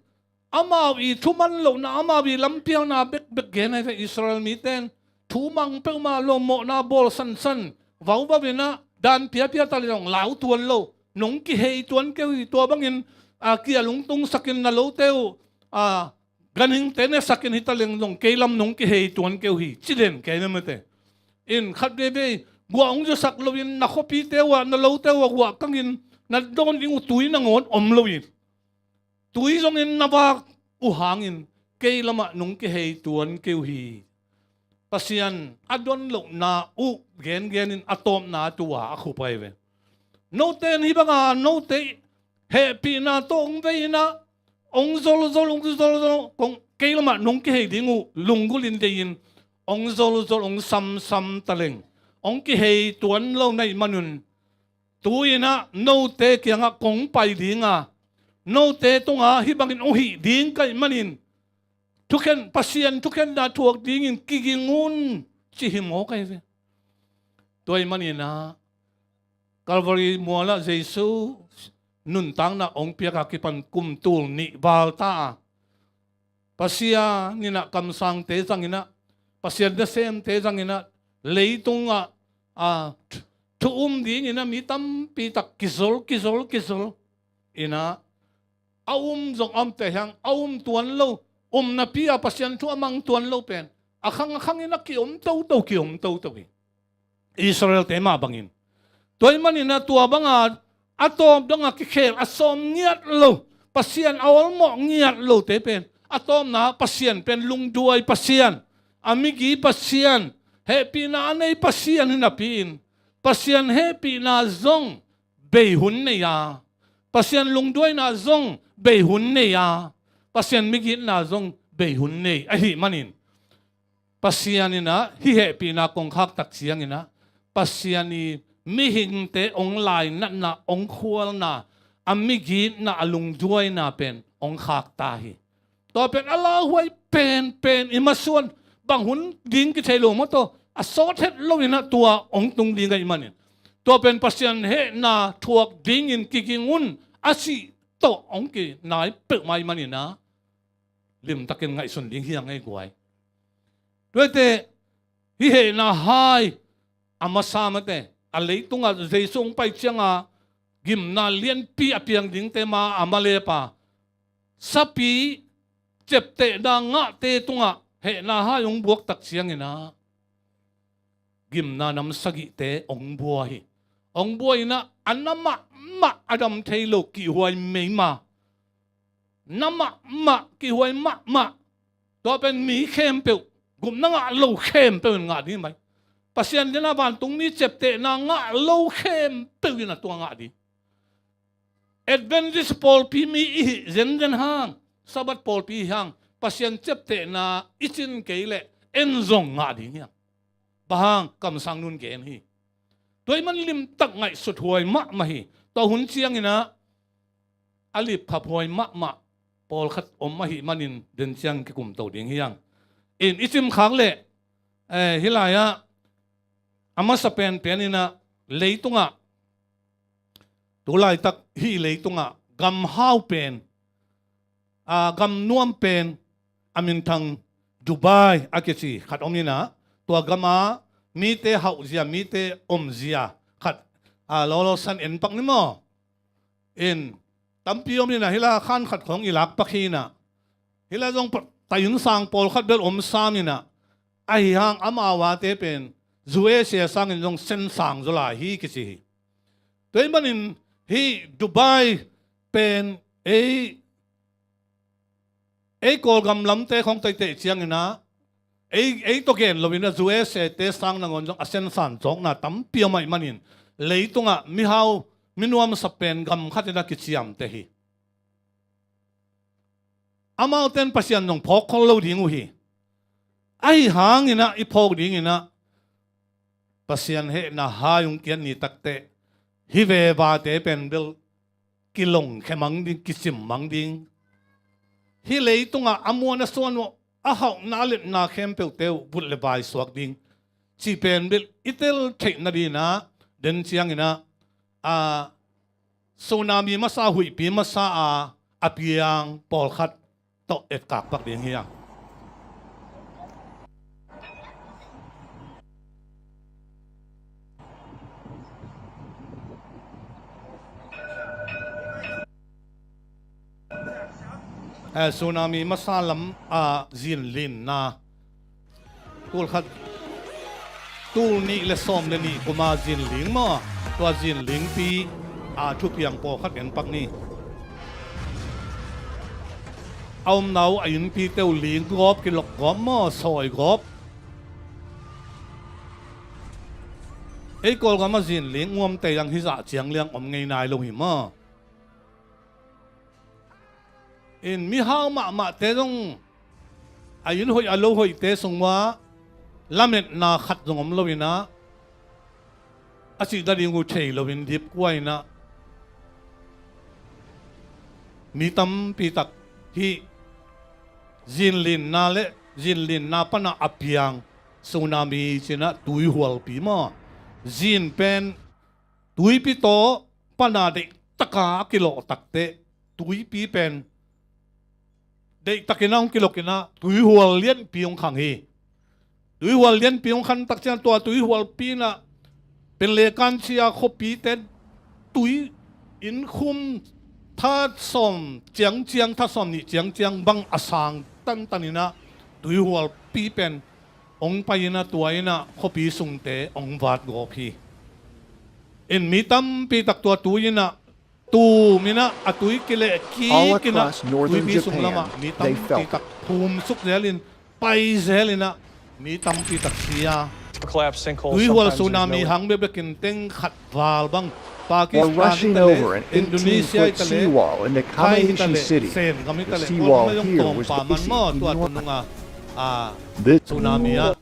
amau i thuman lohna, amau i lampialna bekbek gen ahi ve. Israel mite in thu mang peuhmah lo, mawhna bawl sansan, vauvau in ah dan piapia ta leh zong lau tuan lo, nong kihei tuan kei uh hi. Tua bangin, a, kia lungtungsakin na lote uh, a, ganhingte nesakin hi ta leng zong kei lam nong kihei tuan kei uh hi, ci den kei na mate. In khat veivei guah hong zusak loin na khuapite uh ah, na lote uh ah guah kangin na dawn ding uh tui nangawn om loin, tui zongin na vak uh hangin kei lamah nong kihei tuan kei uh hi. Pasian a don lohna uh gengenin a tawpna tua a khup ahi ve. Note in hih banga note hehpihna tawh hong vei in ah, hong zolzol, hong zolzol, kong, kei lamah nong kihei ding uh lunggulhin deihin hong zolzol, hong samsam ta leng, hong kihei tuan lo na hih manun, tu-in ah note kiangah kong pai ding a, note tungah hih bangin hong hih ding ka hih manin, thukhen, Pasian thukhenna thuak dingin kiging un, ci hi mawk ahi ve. Tua ahih manin ah Calvary mualah Jesu nuntakna hong piak a kipan kum tul nih val ta a, Pasian in ah kamsangte zangin ah, Pasian nasemte zangin ah, leitungah, a, thu um dingin ah mi tampi tak kizol, kizol, kizol in ah, a um zong a om teh hiang, a um tuan lo, um napi a Pasian thu a mang tuan lo pen a khang a khangin a ki-om toto, ki-om toto hi. Israel-te mah bangin. Tua ahih manin ah tua banga a tawp dong a kikhel a sawm ngiat lo, Pasian a awlmawh ngiat lote pen A tawpna Pasian pen lungduai Pasian, a migi Pasian, hehpihna a nei Pasian hi napi-in, Pasian hehpihna zong bei hun nei a, Pasian lungduaina zong bei hun nei a, Pasian migitna zong bei hun nei ahih manin, Pasian in ah hih hehpihna kong khak tak ciangin ah, Pasian i mihingte hong lainatna, hong khualna, a migitna, a lungduaina pen hong khak ta hi. Tua pen a lauhuai penpen, i masuan bang hun ding kithei lo maw, tua a sawt het loin ah tua hong tung ding ahih manin, tua pen Pasian hehna thuak dingin kiging un, a sih tawh hong kinai peuhmah ahih manin ah, limtakin ngaihsun ding hi hang ei guai. Tuate, hih hehna hai a masa mate, a leitungah Jesu hong pai cianga gimna lianpi a piang dingte ma a malepa, sapi, ciaptehna ngahte tungah hehna hai hong buak tak ciangin ah, gimna nam sagihte hong bua hi. Hong bua in ah, a na mahmah a dam thei lo kihhuai meima, na mahmah, kihhuai mahmah, tua pen mi khempeuh, gupna ngah lo khempeuh in ngah ding hi mai. Pasian dena vantungmi ciaptehna ngah lo khempeuh in a tua ngah ding. Adventist pawlpi mi i hih zenzen hang, Sabbath pawlpi i hih hang, Pasian ciaptehna i cin kei leh en zong ngah ding hi hang. Bang hang, kamsang nun gen hi. Tua ahih man limtak ngaihsut huai mahmah hi. Tua hun ciangin ah, a lipkhap huai mahmah pawlkhat om ahih manin den ciang kikumto ding hi hang. In i cimkhak leh, eh, hih lai-ah, a masa penpen in ah, leitungah, tu laitak hih leitungah gamhau pen, a, gam nuam pen, a minthang Dubai a kici khat om in ah, tua gama mite hauhzia, mite omzia khat, a, lawlaw san en pak ni maw. In, tampi om in ah, hih lai khan khat khawng i lak pak hi in ah, hih lai zong pa-, tainnsang pawlkhat bel om sam in ah, ahi hang amau ate pen U S A sangin zong sensang zaw lai hi kici hi. Tua ahih manin hih Dubai pen ei, ei Kawlgam lamte khawng teitei ciangin ah, ei, ei tawh gen loin ah U S A te sang nangawn zong a sensan cawkna tampi om ahih manin, leitungah mihau, minuamsa pen gam khat in ah kiciamteh hi. Amaute in Pasian zong phawk khol lo ding uh hi. Ahi hangin ah i phawk dingin ah, Pasian hehna hai hong kiat ni takteh, hih vevate pen bel kilongkhia mang ding, kicim mang ding. Hih leitungah a muan a suan uh, a hauhna a letna khempeuhte uh vut le vai suak ding, cih pen bel i tel theih nadingin ah, den ciangin ah, a, tsunami masa, huihpi masa a, a piang pawlkhat tawh etkak pak ding hi hang. Eh, tsunami masa lam, ah, zinlinna. Tul khat, tul nih le sawm le nih kuma zinling maw? Tua zinlingpi, a, thupiang pawlkhat en pak ni. A omna uh a innpite uh ling gawp, kilok gawp maw, sawi gawp. Ei Kawlgam a zinling uamte zong hih zah ciang liang om ngei nai lo hi maw? In mihau mahmahte zong a inn hoih a lo hoihte sung uah lametna khat zong om loin ah, a cih nading uh thei loin dipkuain ah, mi tampi tak hih zinlinna le zinlinna pan ah a piang tsunami cih ah tuihualpi maw? Zin pen tuipi tawh pan a deihtaka a kilawh takteh, tuipi pen deihtakin a hong kilokin ah tuihual lianpi hong khang hi. Tuihual lianpi hong khang tak ciang, tua tuihualpi in ah pen le kan cia khuapite tui in khum that sawm ciangciang, that sawm nih ciangciang bang a sang tantanin ah tuihualpi pen hong pai in ah, tua in ah khuapi sungte hong vat gawp hi. In mi tampi tak tua tui in ah Tum in ah a tui kileh kik in ah tuipi sung lamah mi tampi tak phumsuk zel in, pai zel in ah mi tampi tak si a. Tuihual tsunami hang bekbek in teng khat val bang Pakistan hi ta leh, Indonesia hi ta leh, Thai hi ta leh, Sen gam hi ta leh, Kawlgam ah zong tawngpa man maw, tua tunung a tsunami ah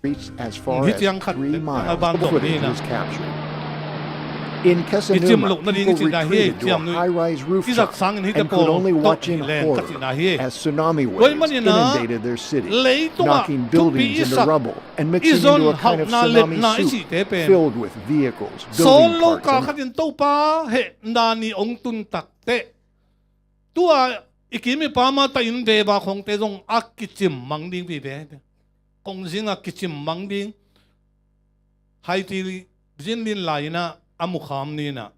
hi ciang khat a ban dong ni in ah. Kicim loh nading i cihna hi, ciam nuih i zat sangin hihte pawl tawh hi leng ka cihna hi. Tua ahih manin ah leitung ah thupi i sak, i zon hauhna lepna i cihte pen sawl lo kal khatin Topa hehna ni hong tun takteh, tua i kim i pam a tahin veva khongte zong a kicim mang ding vive. Kongzing a kicim mang ding. Haiti Zinlin lai in ah a mukham ni in ah,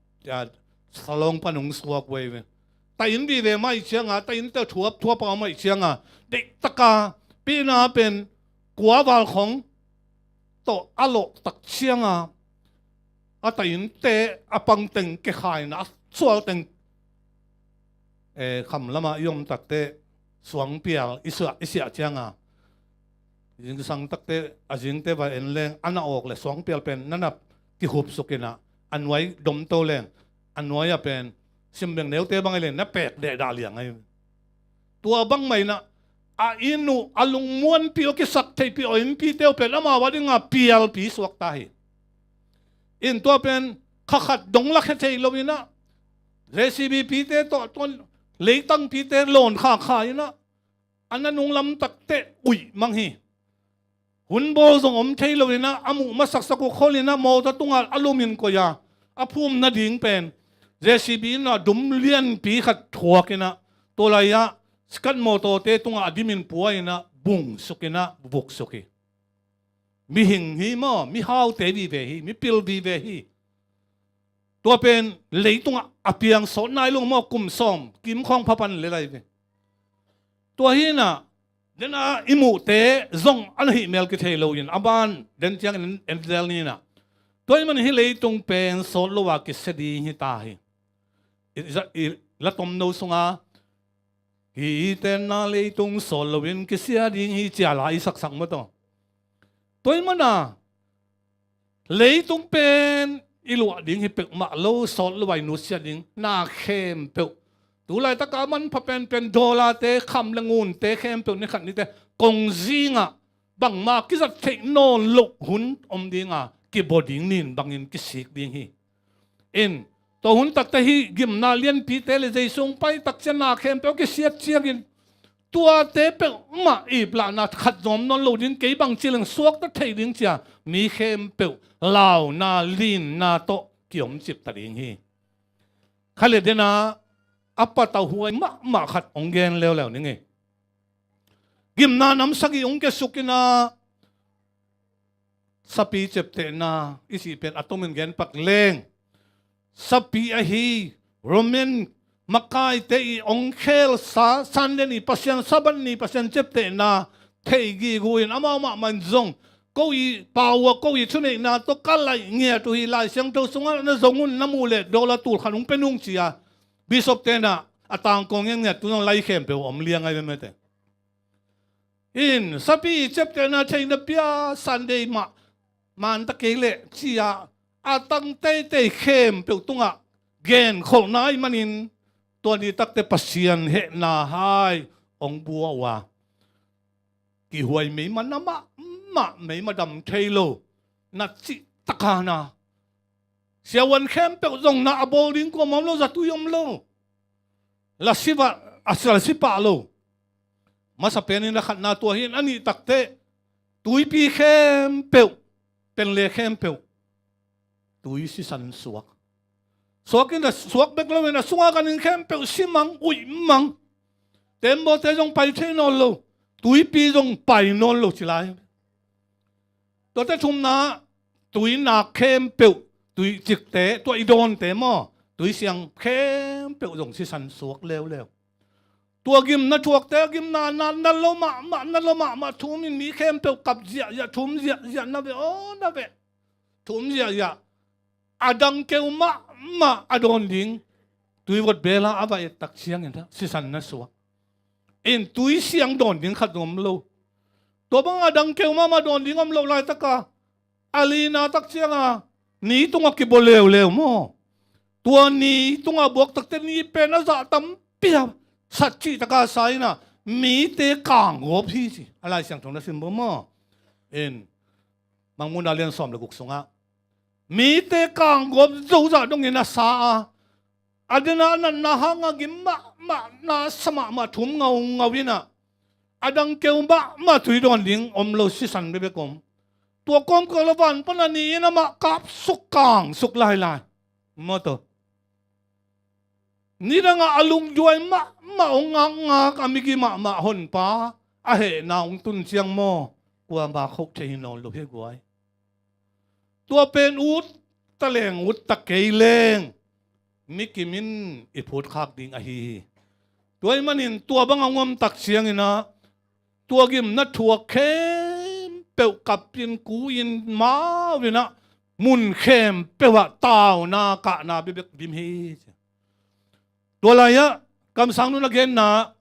Salong pan hong suak veve. Tahin vive mah i ciang a, tahin te thuap thuap a mah i ciang a, deihtak a pina pen kua val khong tawh a lawh tak ciang a, a tahin te a pang teng kekhai in ah a sual teng, eh, kham lamah i om takteh suangpial i siah, i siah ciang a, zingsang takteh a zingte va en leng a na awk leh suangpial pen na na kihupsuk in ah a nuai domto leng a nuai ah pen simbeng neute bang hi leng na pek dehdah liang ahi. Tua bangmah in ah a inn uh, a lungmuanpih uh, a kisak theihpih uh, a innpihte uh pen amau a ding a pialpi suak ta hi. In tua pen kha khat dong lakhia thei lo in ah, J C B pite tawh, tua leitangpite lawn khakha in ah, a nanung lam takteh uih mang hi. Hun bawl zong om thei lo in ah, a muh masaksak uh khol in ah, mawtaw tungah a lumin koih a, a phum nading pen J C B in ah dum lianpi khat thuak in ah, tua lai ah sikat mawtawte tungah a dimin pua in ah bungsuk in ah vuksuk hi. Mihing hi maw, mihaute vive hi, mipil vive hi. Tua pen leitungah a piang sawt nai lo maw, kum sawm kim khawng pha pan le lai ve. Tua hi in ah den a i muhte zong a na hih mel kithei lo in a ban den ciangin en zel ni in ah. Tua ahih manin hih leitung pen sawt lo a kisia ding hi ta hi. I, i, i la tomno sungah hih i tenna leitung sawt loin kisia ding hi ci a la i saksak maw taw. Tua ahih manin leitung pen i luah ding hi peuhmah lo, sawt lo a i nusia ding na khempeuh. Tu laitak a manpha penpen dollar-te, kham le ngunte khempeuh ni khat nite kongzing ah bangmah kizat theih nawn loh hun om ding a, kibua ding ni in bangin kisik ding hi. In, tua hun takte hih gimna lianpite le Jesu hong pai tak ciang na khempeuh kisiat ciangin, tuate peuhmah iplahna khat zawm nawn lo ding, kei bang ci leng suakta thei ding ci a, mi khempeuh launa linna tawh kiomcip ta ding hi. Kha le den a, a patauhuai mahmah khat hong gen leuleu ning ei. Gimna nam sagih hong kiasuk in a, sapi ciaptehna i cih pen a tomin gen pak leng, sapi ahi Roman makaite i hong khelsa, Sunday ni Pasian, Sabbath ni Pasian ciaptehna thei gige in, amau mahmah in zong ko i pau a, ko i thuneihna tawh ka laih ngiat uh hi, Lai Siangtho sungah na zong un, na muh leh dollar tul khat hong pia nung ci a, bishop-te in a tangko ngiatngiat, tu zong lai khempeuh om liang ahi ve mate. In, sapi ciaptehna theihna pia, Sunday mah man ta kei leh ci a, a tang teitei khempeuh tungah genkholhna ahih manin, tua ni takte Pasian hehna hai hong bua uh a, kihuai meima na mahmah, meima dam thei lo na cih taka na, siavuan khempeuh zong na a bawl ding kuamah om lo, zatui om lo, lasi va, a lasi pah lo. Masa penin a khatna tua hi in, a nih takte tuipi khempeuh, penle khempeuh tui sisan suak. Suak in a suak bek lo in a sunga kan in khempeuh si mang, uih mang. Tembaw-te zong pai thei nawn lo, tuipi zong pai nawn lo ci lai. Tuate thumna, tuinak khempeuh, tuicikte, tua i dawnte maw, tuisiang khempeuh zong sisan suak leuleu. Tua gimna thuakte, gimna na, na lo mahmah, na lo mahmah, thum in mi khempeuh kap ziahziah, thum ziahziah, na ve aw, na ve. Thum ziahziah. A dang keu mahmah a dawn ding. Tuivot bela a va et tak ciangin sisan na suak. In tui siang dawn ding khat om lo. Tua banga dangkeu mahmah dawn ding om lo laitaka a lina tak cianga ni tunga kibua leuleu maw? Tua ni tunga buak takte ni pen a zah tampi a sat cih taka sa ina mite kanggawp hi ci. A Lai Siangtho na sim bawm maw? In Mangmuhna lian sawm le guk sungah mite kanggawp zozah dongin a sa a, a dena natna hanga gim mahmah na sa mahmah thum ngaungau ina a dangkeu mahmah tui dawn ding om lo sisan bekbek om. Tua kawmkal a van pana ni in amah kapsuk kangsuk lailai. Maw taw. Nidangah a lungduai mahmah hong ngakngak a migi mahmah honpa a hehna hong tun ciang maw? Kuama khoh thei hi nawn lo hi guai. Tua pen ut ta leng ut ta kei leng mikim in i phutkhak ding ahi hi. Tua ih manin tua bang a hong om tak ciangin ah tua gimna thuak khempeuh kapin kuin mau in ah mun khempeuh ah tauna kahna bekbek dim hi. Tua lai-ah kamsang nun a genna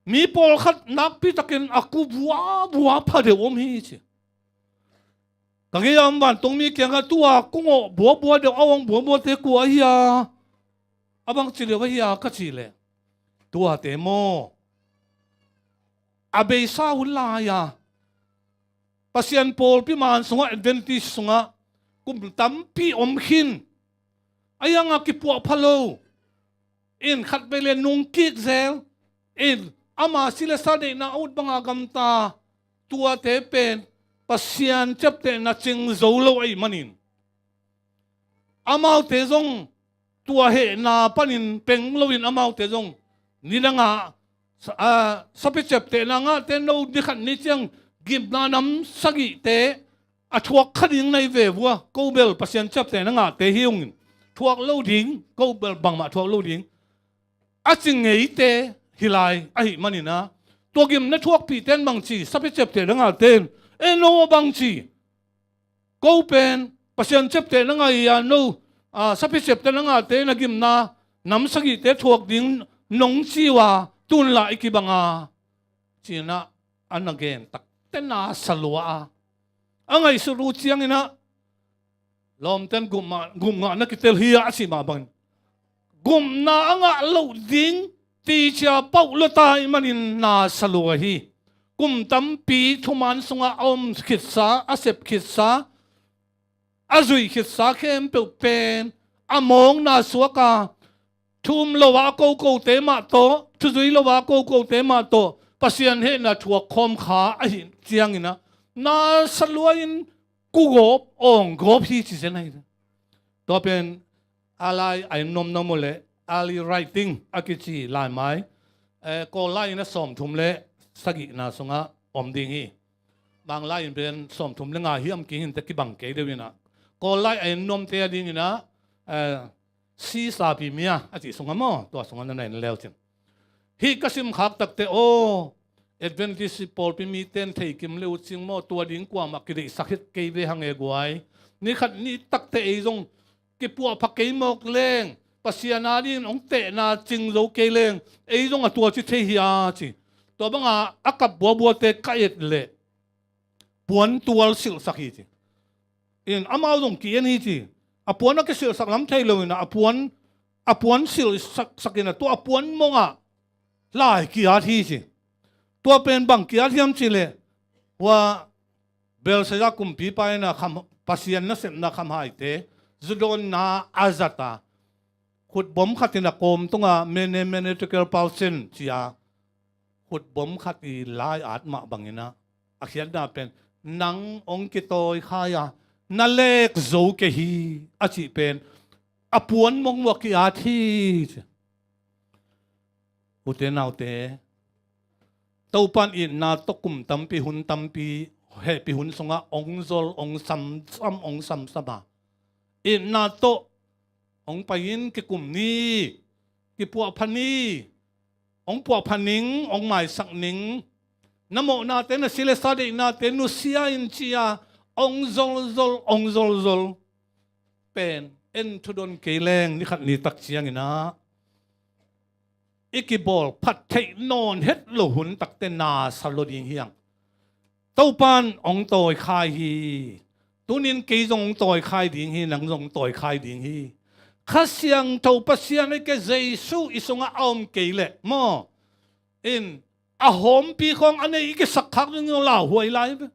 mi pawlkhat nakpi takin a ku buabua pha deuh om hi ci. Ka gei-a om vantungmi kiangah tua kungawh buabua deuh a hong buabuate kua ahi a, a bangci deuh ahi a ka cih leh, tuate maw a beisa hun lai-a Pasian pawlpi man sungah, Adventist sungah kum tampi om khin. A hiangah kipuah pha lo in khatvei le nungkik zel in ama si le sa deihna a ut banga gamta tuate pen Pasian ciaptehna cing zo lo ahih manin amaute zong tua hehna panin peng loin amaute zong nidangah sa-, a, sapi ciaptehna ngahte no ni khat ni ciang gimna nam sagihte a thuak kha ding na hi ve vua, ko bel Pasian ciaptehna ngahte hi ungin thuak lo ding, ko bel bangmah thuak lo ding a ci ngeite hi lai ahih manin ah tua gimna thuakpihte in bangci, sapi ciaptehna ngahte in e no a bangci, ko pen Pasian ciaptehna ngah hi a no, a, sapi ciaptehna ngahte in a gimna nam sagihte thuak ding nong ci uh a, tun lah i kibang a, ci-in ah a na gen takte na sa lua a, a ngaihsut uh ciangin ah lawmten gum ngah, gum ngah na kitel hi a, a cih mah bangin gumna a ngah loh ding ticia pauh lua ta ahih manin na sa lua hi. Kum tampi thuman sungah a om khitsa, a sep khitsa, a zui khitsa khempeuh pen a mawkna suak a, thu um lo a kokote mah tawh, thu zui lo a kokote mah tawh Pasian hehna thuak khawm kha ahih ciangin ah na sa lua in kugawp, awnggawp hi ci zen ahi. Tua pen a lai a in nuamna mu le early writing a kici laimai, eh, Kawl lai in a sawmthum le sagihna sungah om ding hi. Bang lai in pen sawmthum le nga hiam kihinte kibang kei deuh in ah Kawl lai a in nuamte a dingin ah, eh, Sisa pi mia a cih sungah maw, tua sungah na na in leu cin. Hih ka simkhak takte aw, Adventist pawlpi mite in theikim le uh cing maw, tua ding kuamah kideihsak het kei ve hang e guai. Ni khat ni takte ei zong kipuahpha kei mawk leng, Pasian a dingin hong tehna cing zo kei leng ei zong a tua ci thei hi a ci. Tua banga a kap buabuate ka et leh puan tual silhsak hi ci. In amau zong ki-en hi ci. A puan a kisilhsak lam thei lo in ah a puan, a puan silhsak, sak in ah tua a puan mongah lai ki-at hi ci. Tua pen bang ki-at hiam cih leh, hua Belshazzar kumpipa in ah kham, Pasian nasepna khamhaite zudawnna a zat a, khutbawm khat in a kawm tungah mene mene tekel parsin ci-a khutbawm khat i lai at mah bangin ah a khiatna pen nang hong kitawi khai a, na lek zo kei hi a cih pen a puan mong uh a ki-at hi ci. Ute naute, Topan itna tawh kum tampi, hun tampi, hehpih hun sungah hong zol, hong samsam, hong samsam a, itna tawh hong pai in, kikum ni, kipuahpha ni, hong puahpha ning, hong maisak ning, na mawhnate, na si le sa deihnate nusia in ci-a hong zolzol, hong zolzol pen en thudon kei leng ni khat ni tak ciangin ah i kibawl phat theih nawn het lo hun takte na sa lo ding hi hang. Topa'n hong tawikhai hi. Tunin kei zong hong tawikhai ding hi, nang zong hong tawikhai ding hi. Kha Siangtho Pasian ahih kei leh Jesu i sungah a om kei leh maw, in a hawmpi khawng a nei i kisak khak ding zong lauhuai lai ve.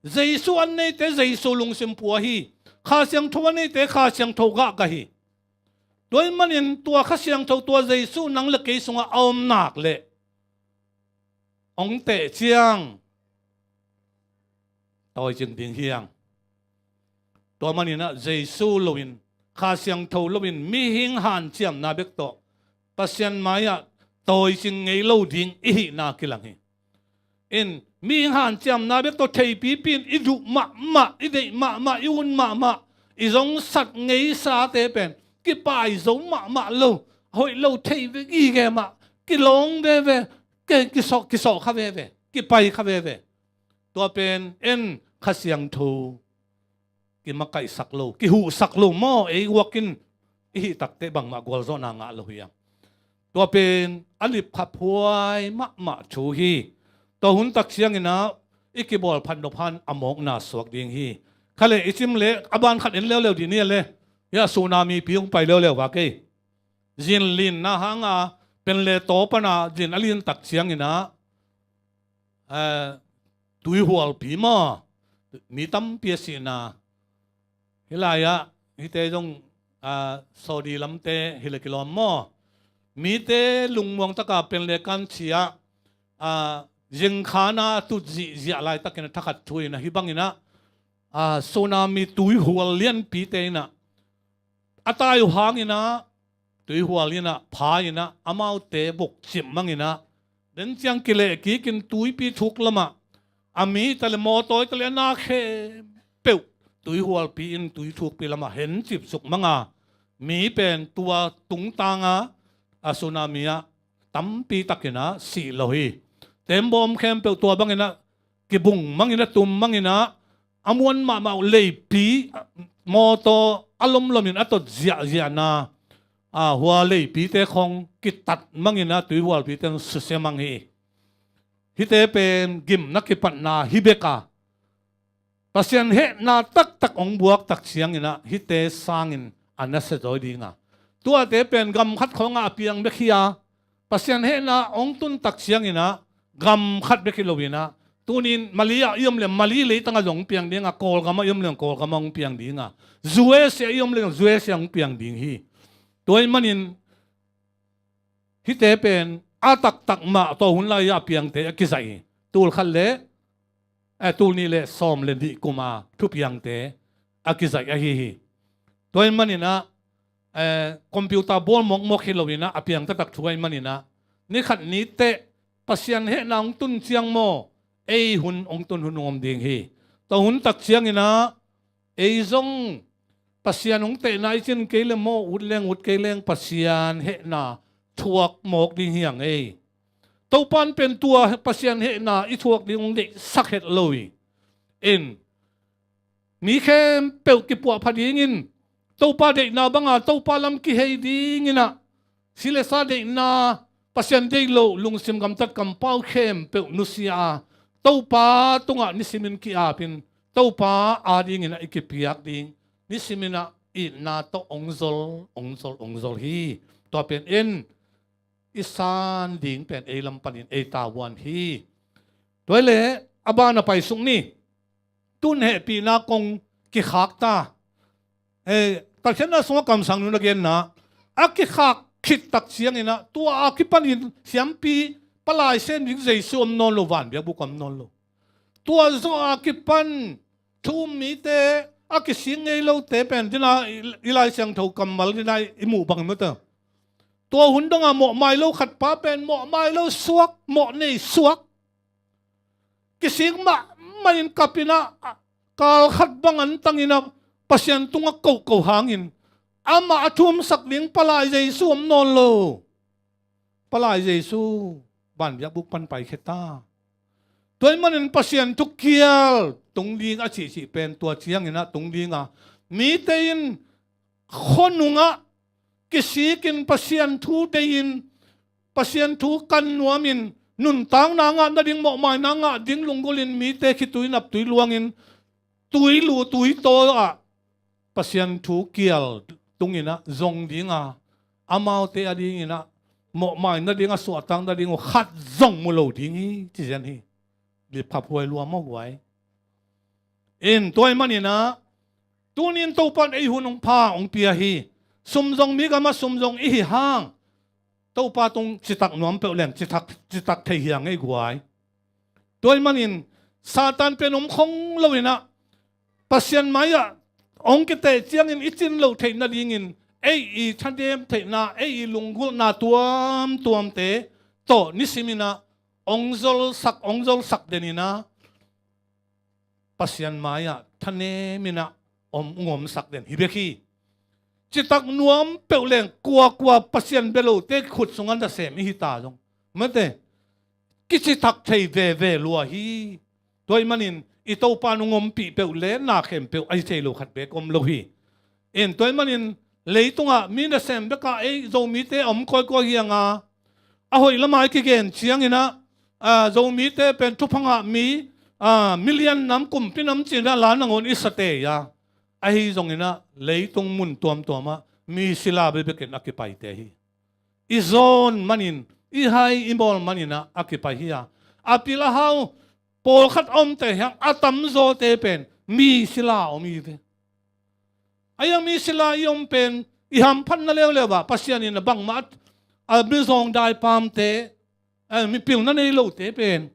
Jesu an neite Jesu lungsim pua hi. Kha Siangtho an neite Kha Siangtho gahgah hi. Tua ahih manin tua Kha Siangtho, tua Jesu nang le kei sungah a om nak leh hong teh ciang tawicing ding hi hang. Tua manin ah Jesu loin, Kha Siangtho loin, mihing hanciamna bek tawh Pasian mai-ah tawicing ngei lo ding i hihna kilang hi. In, mihing hanciamna bek tawh theipipi in i duh mahmah, i deih mahmah, i un mahmah, i zongsat ngeisate pen kipai zo mahmah lo, hoih lo thei ve, gige mah, kilawng veve, ke-, kisawh, kisawh kha veve, kipai kha veve. Tua pen en Kha Siangtho kimakaihsak lo, kihuhsak lo maw, ei guak in i hih takteh bangmah gualzawhna ngah lo hi hang. Tua pen a lipkhaphuai mahmah thu hi. Tua hun tak ciangin ah i kibawl phat nop han a mawkna suak ding hi. Kha le i cim le a ban khat en leuleu dih ni a le. Hia, tsunami pi hong pai leuleu va kei. Zin linna hanga pen le taw pana zin a lin tak ciangin ah, eh, tuihualpi maw, mi tampi a sihna. Hih lai-ah hihte zong, ah, Saudi lamte hi le kilawm maw, mite lungmuang taka pen le kan ci-ah, ah, zingkhana tut zihziah laitakin a thakhat thu in ah hih bangin ah, ah, tsunami tuihual lianpite in ah a tai uh hangin ah, tuihual in ah, pha in ah, amaute bukcip mangin ah, den ciang kileh kikin tuipi thuk lamah a mi ta le mawtawi ta le a na khempeuh tuihualpi in tuithukpi lamah hencip suk manga, mi pen tua tungtanga a tsunami ah tampi takin ah sih lo hi. Tembawm khempeuh tua bangin ah kibung mangin ah, tum mangin ah, a muan mahmah uh leipi, mawtaw a lomlomin a tot ziahziahna, a, hua leipite khawng kitat mangin ah tuihualpite susia mang hi. Hihte pen gimna kipatna hi bek a, Pasian hehna taktak hong buak tak ciangin ah hihte sangin a nasia zaw dinga, tuate pen gam khat khawngah a piang bek hi a, Pasian hehna hong tun tak ciangin ah gam khat bek hi loin ah, tunin Mali ah i om le Mali leitangah zong hong piang dinga, Kawlgamah i om le Kawlgamah hong piang dinga, U S A i om le U S A hong piang ding hi. Tua ahih manin hihte pen a taktak mah tua hun lai-ah a piangte a kizaih hi. Tul khat le, eh, tul nih le sawm le nih kuma thupiangte a kizaih ahi hi. Tua ahih manin ah, eh, computer bawl mawkmawk hi loin ah a piang taktak thu ahih manin ah, ni khat ni teh Pasian hehna hong tun ciang maw, ei hun hong tun hun hong om ding hi. Tua hun tak ciangin ah ei zong Pasian hong tehna i cin kei le maw, ut leng ut kei leng Pasian hehna thuak mawk ding hi hang ei. Topa'n pen tua Pasian hehna i thuak ding hong deihsak het lo hi. In, mi khempeuh kipuahpha dingin, Topa deihna banga Topa lam kihei dingin ah, si le sa deihna, Pasian deih loh lungsim gamtat kampau khempeuh nusia a, Topa tungah nisimin ki-apin, Topa adingin ah i kipiak ding, nisimin ah itna tawh hong zol, hong zol, hong zol hi. Tua pen en i san ding pen ei lam panin ei tavuan hi. Tua hi leh a ban a paisuk ni. Tun hehpihna kong kikhak ta. Eh, takcianna sungah kamsang nu na genna, a kikhak khit tak ciangin ah, tua a kipanin siampi palai sem ding Jesu om nawn lo, vanbiakbuk om nawn lo. Tua zawh a kipan thu um mite, a kisik ngei lote pen dina i, i Lai Siangtho kammal dina i muh bang maw ta. Tua hun dongah mawhmai lo khat pa pen mawhmai lo suak, mawh nei suak. Kisik mahmah in kap in ah, kal khat bang antang in ah Pasian tungah kohkoh hangin, amah a thumsak ding palai Jesu om nawn lo. Palai Jesu vanbiakbuk pan paikhia ta. Tua ahih manin Pasian thukial tungding a cihcih pen tua ciangin ah tungding a, mite in khuanungah kisikin Pasian thu deihin, Pasian thu kan nuamin, nuntakna ngah nading, mawhmaina ngah ding lunggulhin mite khitui naptui luangin, tui lu tui taw ah Pasian thu kial tunginah zong dinga, amaute a dinginah mawhmai nading, a suahtak nading uh khat zong mu lo ding hi, ci zian hi. Lipkhaphuai lua maw guai. In tua ih maninah tunin Topan ei hun hong pha hong pia hi. Sum zong, mi gamah sum zong i hi hang, Topa tung citak nuam peuh leng citak, citak thei hi a ngei guai. Tua ih manin Satan pen om khong loinah Pasian mai-ah hong kiteh ciangin i cin loh theih nadingin ei i thanem theihna, ei i lunggulhna tuamtuamte tawh nisiminah hong zolsak, hong zolsak deninah Pasian mai-ah thaneminah om, hong omsak den hi bek hi. Citak nuam peuh leng kuakua Pasian bia lote khut sungah nasem i hita zong, mate, kicitak thei veve lua hi. Tua ih manin i Topa nung ompih peuh le na khempeuh a hi thei lo khat bek om lo hi. In tua ih manin leitungah mi nasem bekah ei Zomite a om kawikawi hi a nga, a hoih lamah i kigen cianginah, a, Zomite pen thupha ngah mi, a, million nam, kumpi nam cinah la nangawn i sate a, ahi zonginah leitung mun tuamtuamah mi sila bekbekin a kipaite hi. I zawn manin, i hai i bawl maninah a kipai hi a, a pil a hau pawlkhat a omte hiang a tamzawte pen mi sila a om hi ve. A hiang mi sila i om pen i hamphatna leuleu ah Pasian in a bangmah a, a mizawng daipamte, a mipilna nei lote pen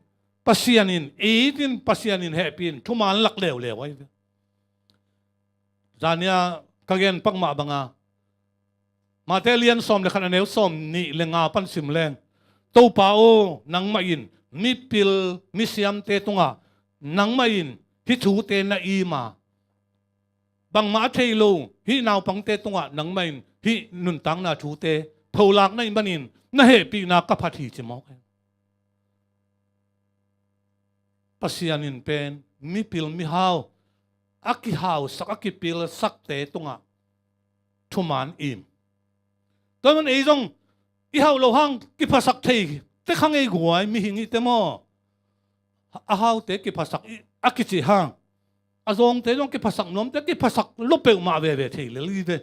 Pasian in, i tin Pasian in hehpih in thuman lak leuleu ahi ve. Zania ka gen pakmah banga, Mate lian sawm le khat, a neu sawm nih le nga pan sim leng, Topa aw, nangmah in mipil misiamte tungah nangmah in hih thute na im a, bangmah a thei lo hih naupangte tungah nangmah in hih nuntakna thute pholakna ih manin na hehpihna ka phat hi, ci mawk hi. Pasian in pen mipil mihau, a kihausak, a kipilsakte tungah thuman im. Tua man ei zong i hauh loh hang kiphasak thei te kha ngei guai, mihing i te maw? A haute kiphasak i, a kici hang, a zawngte zong kiphasak nuamte, kiphasak lo peuhmah veve thei lel hi ve.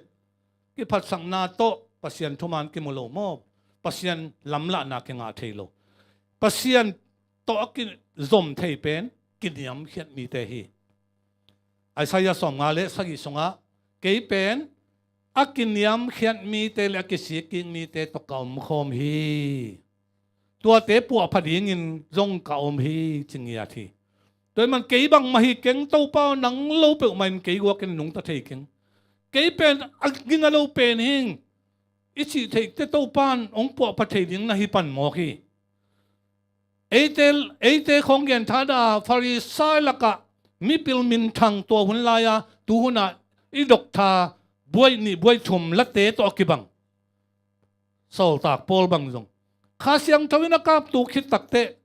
Kiphatsakna tawh Pasian thuman kimu lo maw? Pasian lamlahna kingah thei lo. Pasian tawh a kizom thei pen kiniamkhiat mite hi. Isaiah sawmnga le sagih sungah, kei pen a kiniamkhiat mite le a kisikkik mite tawh ka omkhawm hi. Tuate puahpha dingin zong ka om hi, ci ngiat hi. Tua ih man kei bangmah hi keng, Topa aw, nang lo peuhmah in kei guakin nungta thei keng. Kei pen a gina lo pen hing, i cih theihte Topa in hong puahpha thei ding na hi pan mawk hi. Eite, eite khawng gen thadah a, Farisai lakah mipil minthang tua hun lai-a, tu hunah i doktha buai nih buai thum late tawh a kibang Sawltak Paul bang zong, Kha Siangtho in a kaptuk khit takteh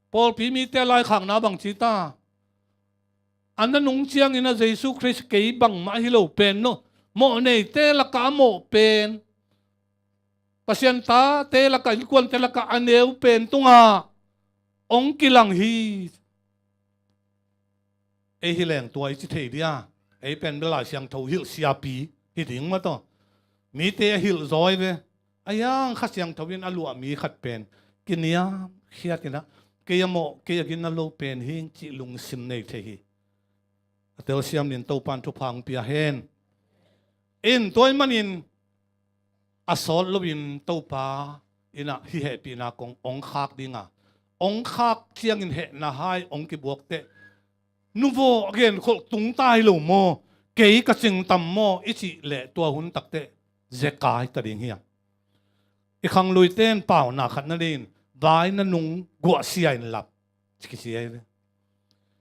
pawlpi mite a laikhakna bang ci ta? A na nung ciangin a Jesu Khrist kei bangmah hi lo pen, no, mawhneite lakah a mawh pen, Pasian tate lakah, innkuante lakah a neu pen tungah hong kilang hi. Ei hi leng tua i ci thei dia? Ei pen bel Lai Siangtho hilh siapi hi ding mah tawh, mite a hilh zaw hi ve. A hiang Kha Siangtho in a luah mi khat pen kiniamkhiat inah, kei a mawh, kei a gina lo pen hing cih lungsim nei thei hi. A telsiam nin Topan thupha hong pia hen. In tua ih manin a sawt loin Topa inah hih hehpihna kong hong khak dinga, hong khak ciangin hehna hai hong kibuakteh, nuvaw a genkholh tungta hi lo maw, kei ka cingtam maw i cih leh tua hun takteh zekai ta ding hi a. I khangluite in pauhna khat na dingin, vai na nung guahsia in lap, ci kisia hi ve.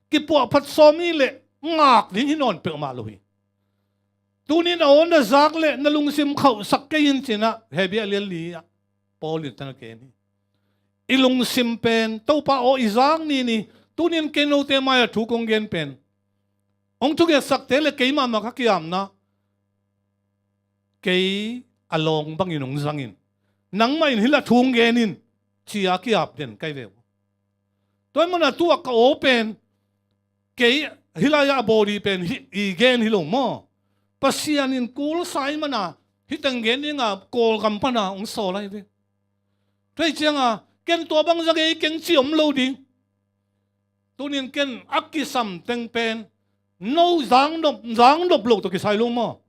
Kipuahphat sawm hi leh ngak ding hi nawn peuhmah lo hi. Tunin a aw na zak leh na lungsim khauhsak kei in cinah Hebru a lian li ah Paul in tana ken hi. I lungsim pen Topa aw i zak ni ni, tunin kei note mai-ah thu kong gen pen, hong thugensakte le kei mahmah ka kiamna, kei a lawng bangin hong zangin, nangmah in hih la thu hong genin, ci-a ki-ap den ka hi ve uh. Tua ahih manin tu-a ka aw pen, kei hih lai-ah a bawl ding pen hih i gen hi lo maw? Pasian in kulsa ahih manin hih teng gen dingin Kawlgam panin hong sawl ahi ve. Tua ahih ciangin ken tua bang za ngei keng ci om lo ding. Tuni-in ken a kisam teng pen no zang nop, zang nop loh tawh kisai lo maw?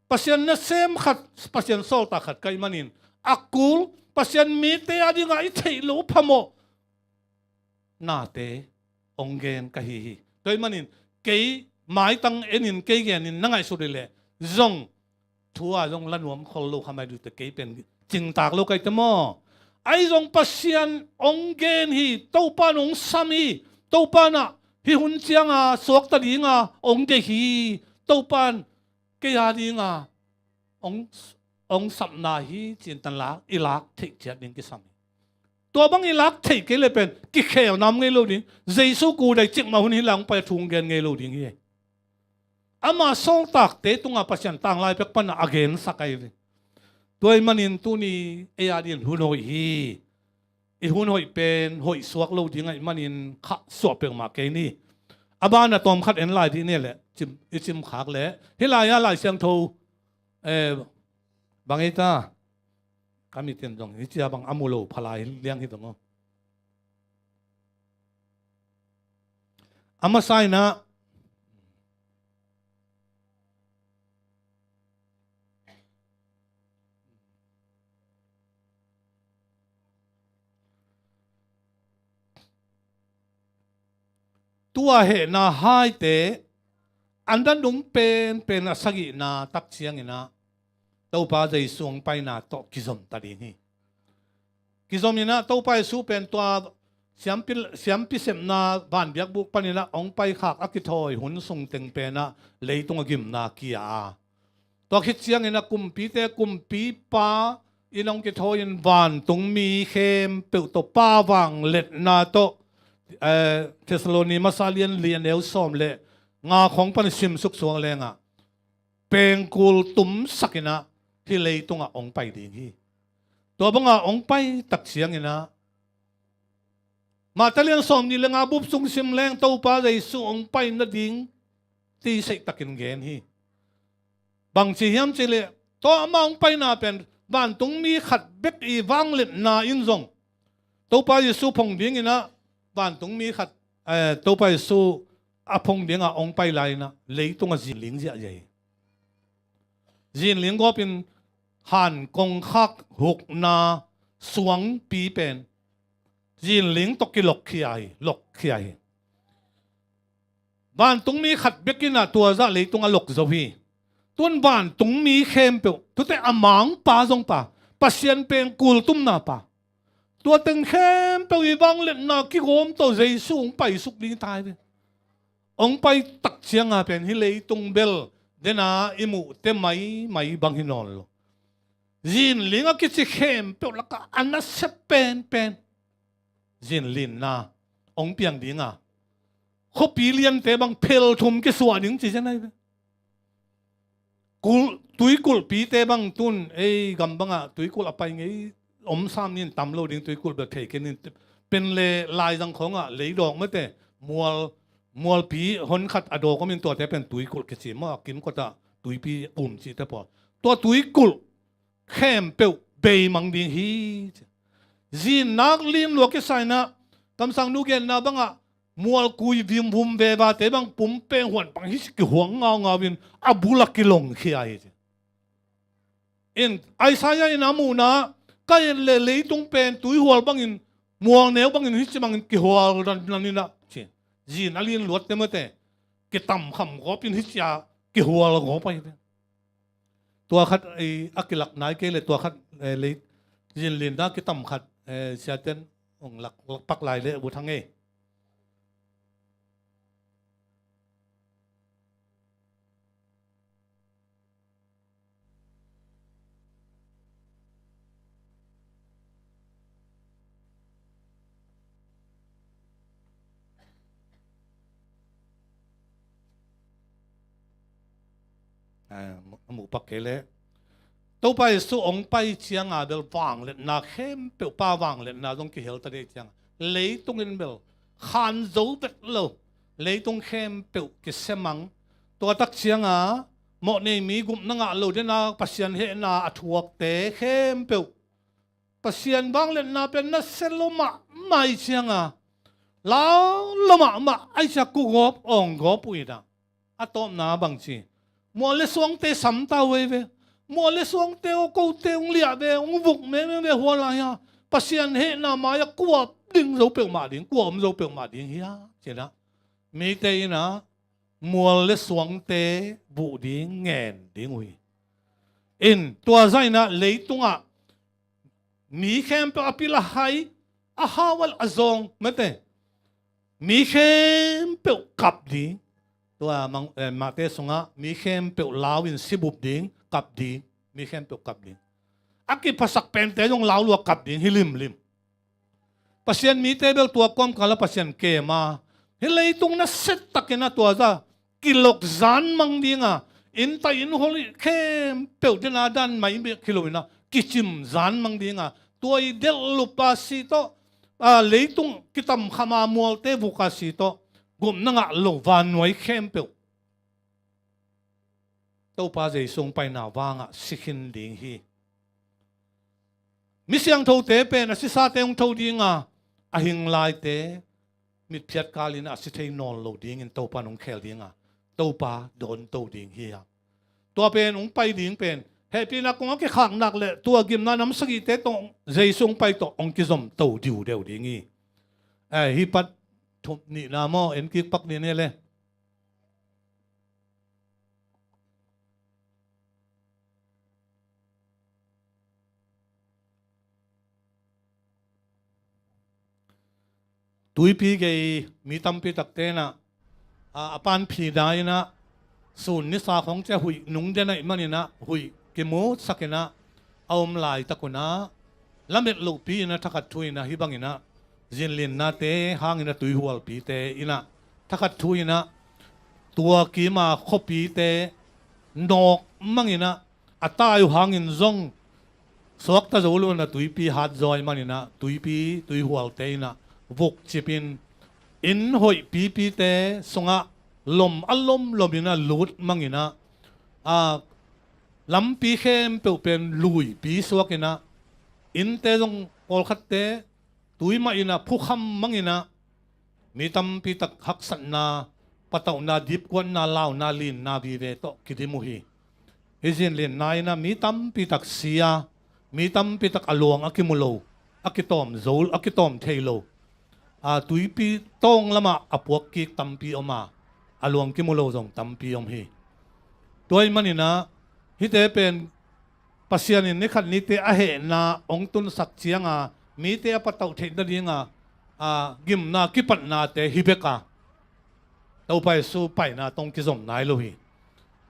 Pasian nasem khat, Pasian sawltak khat ka hih manin, a kul, Pasian mite a dingin i theih loh phamawh nate hong gen ka hi hi. Tua ahih manin kei maitang enin kei genin na ngaihsut leh zong thu-a zong la nuam khol lo kha mai ding uh teh, kei pen cingtak lo ka hi teh maw? Ahi zong Pasian hong gen hi, Topa in hong sam hi, Topa in hih hun ciangin suakta dingin hong deih hi, Topa in kei a dingin hong, hong sapna hi, ci-in tan lak, i lak theih ciat ding kisam hi. Tua bang i lak theih kei leh pen kikhelna om ngei lo ding. Jesu kudai cikmah hun hi-in hong pai a thu hong gen ngei lo ding hi. Ama sawltakte tungah Pasian tanglai pek panin a gensak ahi ve. Tua ahih manin tuni ei a dingin hun hoih hi. I hun hoih pen hoih suak lo ding ahih manin khahsuah peuhmah kei ni. A banah tawmkhat en lai dih ni leh, cim, i cim khak leh. Hih lai-ah Lai Siangtho, eh, bang ei ta, ka mit in zong hih ci-a bang a mu lo pha lai liang hi dong aw. A masa-in ah, tua hehna haite a nanung penpen a sagihna tak ciangin ah Topa Jesu hong paina tawh kizom ta ding hi. Kizom in ah Topa Jesu pen tua siampi, siampi sepna vanbiakbuk panin ah hong paikhak a kithawi hun sung teng pen ah leitung a gimna kia a, tua khit ciangin ah kumpite kumpipa in hong kithawi-in vantungmi khempeuh tawh Pa vangliatna tawh, eh, Thessaloni masa lian li a neu sawm le nga khawng pan simsuk suak leng ah pengkul tumsak in ah hih leitungah hong pai ding hi. Tua bangin hong pai tak ciangin ah Mate lian sawmnih le nga bup sung sim leng Topa Jesu hong pai nading teiseih takin gen hi. Bang ci hiam cih leh, tua ama hong paina pen vantungmi khat bek i vangliatna in zong Topa Jesu phong dingin ah vantungmi khat, eh, Topa Jesu a phong dingin hong pai lai-in ah leitungah zinling ziahziah hi. Zinling gawpin han kongkhak hukna suangpi pen zinling tawh kilokkhia hi, lokkhia hi. Vantungmi khat bek in ah tua zah leitung a lok zo hi. Tun vantungmi khempeuh, tute a mangpa zong pa, Pasian pengkul tumna pa, tua teng khempeuh i vangliatna kigawm tawh Jesu hong paisuk ding ta hi ve. Hong pai tak ciangin pen hih leitung bel den a i muhte maimai bang hi nawn lo. Zinling a kici khempeuh lakah a nasep penpen zinlinna hong piang ding a, khuapi liante bang phel thum kisuah ding ci zen ahi ve. Kulh, tuikulhpite bang tun ei gam bangah tuikulh a pai ngei om sam ni, tam lo ding tuikulh bel thei kei ni. Pen le laizang khawngah leidawk mate, mual, mualpi hon khat a dawk om in, tuate pen tuikulh kici maw, a kimkotah tuipi um cihte pawl. Tua tuikulh khempeuh beimang ding hi. Zinnak lin lua kisa in ah, kamsangnu genna bangah mualkui vimvum vevate bang pumpeng huan bang hi ci kihuang ngaungau in a bul a kilongkhia hi ci. In Isaiah in a muhna, Kain le leitung pen tuihual bangin, mualneu bangin hi ci bangin kihual nan, nan in ah ci. Zin a lin luatte mate kitamkham gawp in hi ci a kihual gawp ahi ve. Tua khat, eh, a kilak nai kei le tua khat, eh, lei zinlinna kitam khat, eh, siaten hong lak, lak pak lai le bu thang ei. A, a muh pak kei leh, Topa Jesu hong pai cianga bel vangliatna khempeuh, Pa vangliatna zong kihelta dei cianga, leitung in bel khan zo vet lo, leitung khempeuh kisia mang. Tua tak cianga mawhnei mi gupna ngah lo dena Pasian hehna a thuakte khempeuh, Pasian vangliatna pen nasia lo mahmah i cianga, lau lo mahmah a i cianga kugawp awng gawp uh inah, a tawpna bang ci, mual le suangte samta uh ei ve. Mual le suangte aw, kote hong liah ve, hong vuk meme ve hua lai-a, Pasian hehna mai-ah kua ding zo peuhmah ding, kua om zo peuhmah ding hia, cinah mite inah mual le suangte buh ding, ngen ding uh hi. In tua zainah leitungah mi khempeuh a pil a hai, a hau a zawng mete, mi khempeuh kap ding. Tua mang, eh, Mate sungah mi khempeuh lau in sibup ding, kap ding, mi khempeuh kap ding. A kiphasak pente zong lau lua kap ding hi limlim. Pasian mite bel tua kawmkala Pasian kema, hi leitung nasia takinah tua za kilok zan mang dinga, inntaih innhol khempeuh dena dan mai bek hi lo inah kicim zan mang dinga, tua i delh lupa si tawh, a, leitung kitamkhama mualte vuka si tawh gupna ngah lo vannuai khempeuh Topa Jesu hong paina vangah si khin ding hi. Mi siangthote pen a sisate hong tho dinga, a hinglaite mitphiat kalin a si thei nawn lo dingin Topa in hong khel dinga, Topa dawnto ding hi a. Tua pen hong pai ding pen hehpihna kong a kikhaknak le tua gimna nam sagihte tawh Jesu hong pai tawh hong kizomto diudeu ding hi. Eh, hi pat thup nihna maw, en kik pak dih ni le. Tuipi gei mi tampi takte inah, a, a panphi dai inah, sun nisa khong cia huih nung den ahih maninah huih kimutsak inah a om laitak unah, lamet lohpi inah thakhat thu inah hih banginah zinlinnate hangin a tuihualpite inah thakhat thu inah tua kima khuapite nawk manginah a tai uh hangin zong suakta zo lo inah tuipi hat zaw ahih maninah tuipi tuihualte inah vukcipin inn hoih pipite sungah lom a lomlom inah lut manginah, a, lampi khempeuh pen luipi suak inah, innte zong pawlkhatte tui mah inah phukham manginah, mi tampi tak haksatna, patauhna, dipkuatna, launa, linna vive tawh kidim uh hi. Hi zinlinna inah mi tampi tak sia, mi tampi tak a luang a kimu lo, a kitawm zo, a kitawm thei lo, a, tuipi tawng lamah a puak kik tampi om a, a luang kimu lo zong tampi om hi. Tua ahih maninah hihte pen Pasian in nikhat nite a hehna hong tunsak cianga mite a patauh theih nadinga, a, gimna kipatnate hi bek a, Topa Jesu paina tawh hong kizom nai lo hi.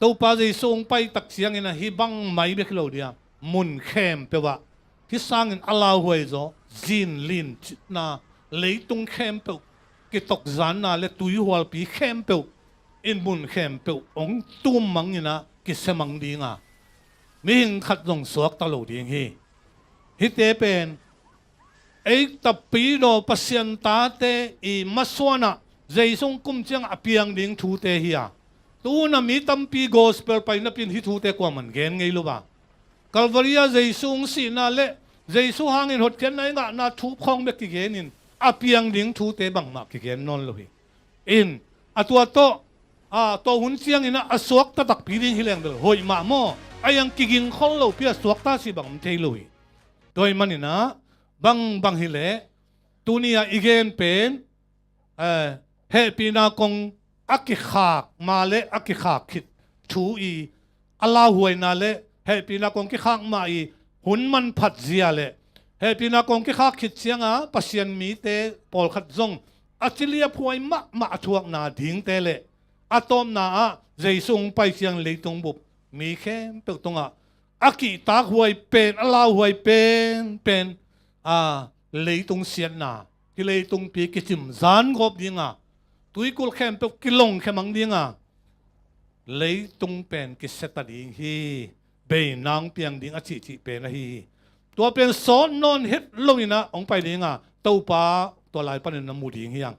Topa Jesu hong pai tak ciangin ahi bang mai bek hi lo dia, mun khempeuh ah hih sangin a lauhuai zaw zinlin cihna, leitung khempeuh kitokzanna le tuihualpi khempeuh in mun khempeuh hong tum mang inah kisia mang dinga, mihing khat zong suakta lo ding hi. Hihte pen ei tapidaw Pasian tate i masuanah Jesu hong kum ciangah a piang ding thute hi a, tu-in a mi tampi gospel pai napin hih thute kuaman gen ngei lo a, Kalvari-a Jesu hong sihna le Jesu hangin hotkhiatna i ngahna thu khawng bek kigenin a piang ding thute bangmah kigen nawn lo hi. In a tua tawh, a, tua hun cianginah a suakta takpi ding hi leng bel hoih mah maw, a iang kigingkhol lopi a suakta si bang om thei lo hi. Tua ahih maninah bangbang hileh tuni-ah i gen pen, eh, hehpihna kong a kikhak ma le a kikhak khit thu i a lauhuaina le hehpihna kong kikhak mah i hun manphat zia le hehpihna kong kikhak khit cianga Pasian mite pawlkhat zong a ciliaphuai mahmah a thuakna dingte le a tawpna ah Jesu hong pai ciang leitung bup mi khempeuh tungah a kihtakhuai pen, a lauhuai penpen, a, leitung siatna, hih leitungpi kicim zan gawp dinga, tuikulh khempeuh kilongkhia mang dinga, leitung pen kisiata ding hi. beina hong piang ding a cihcih pen ahi hi. Tua pen sawt nawn het loin ah hong pai ding a, Topa tua lai panin na mu ding hi hang.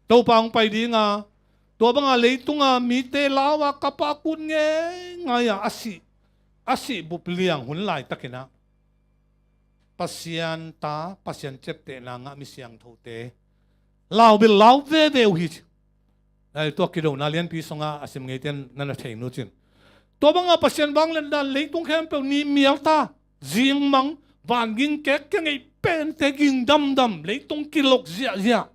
Topa hong pai ding a, tua banga leitunga mite lau a kap a kut ngeingai a, a sih, a sih bup liang hun laitakin ah Pasian ta, Pasian ciaptehna ngah mi siangthote lau bel lau veve uh hi ci. Ai, tua kidona lianpi sungah a sim ngeite'n na na thei uh cin. Tua banga Pasian vangliatna leitung khempeuh ni mial ta, zingmang, vanging kek, kengei pente ging damdam, leitung kilok ziahziah.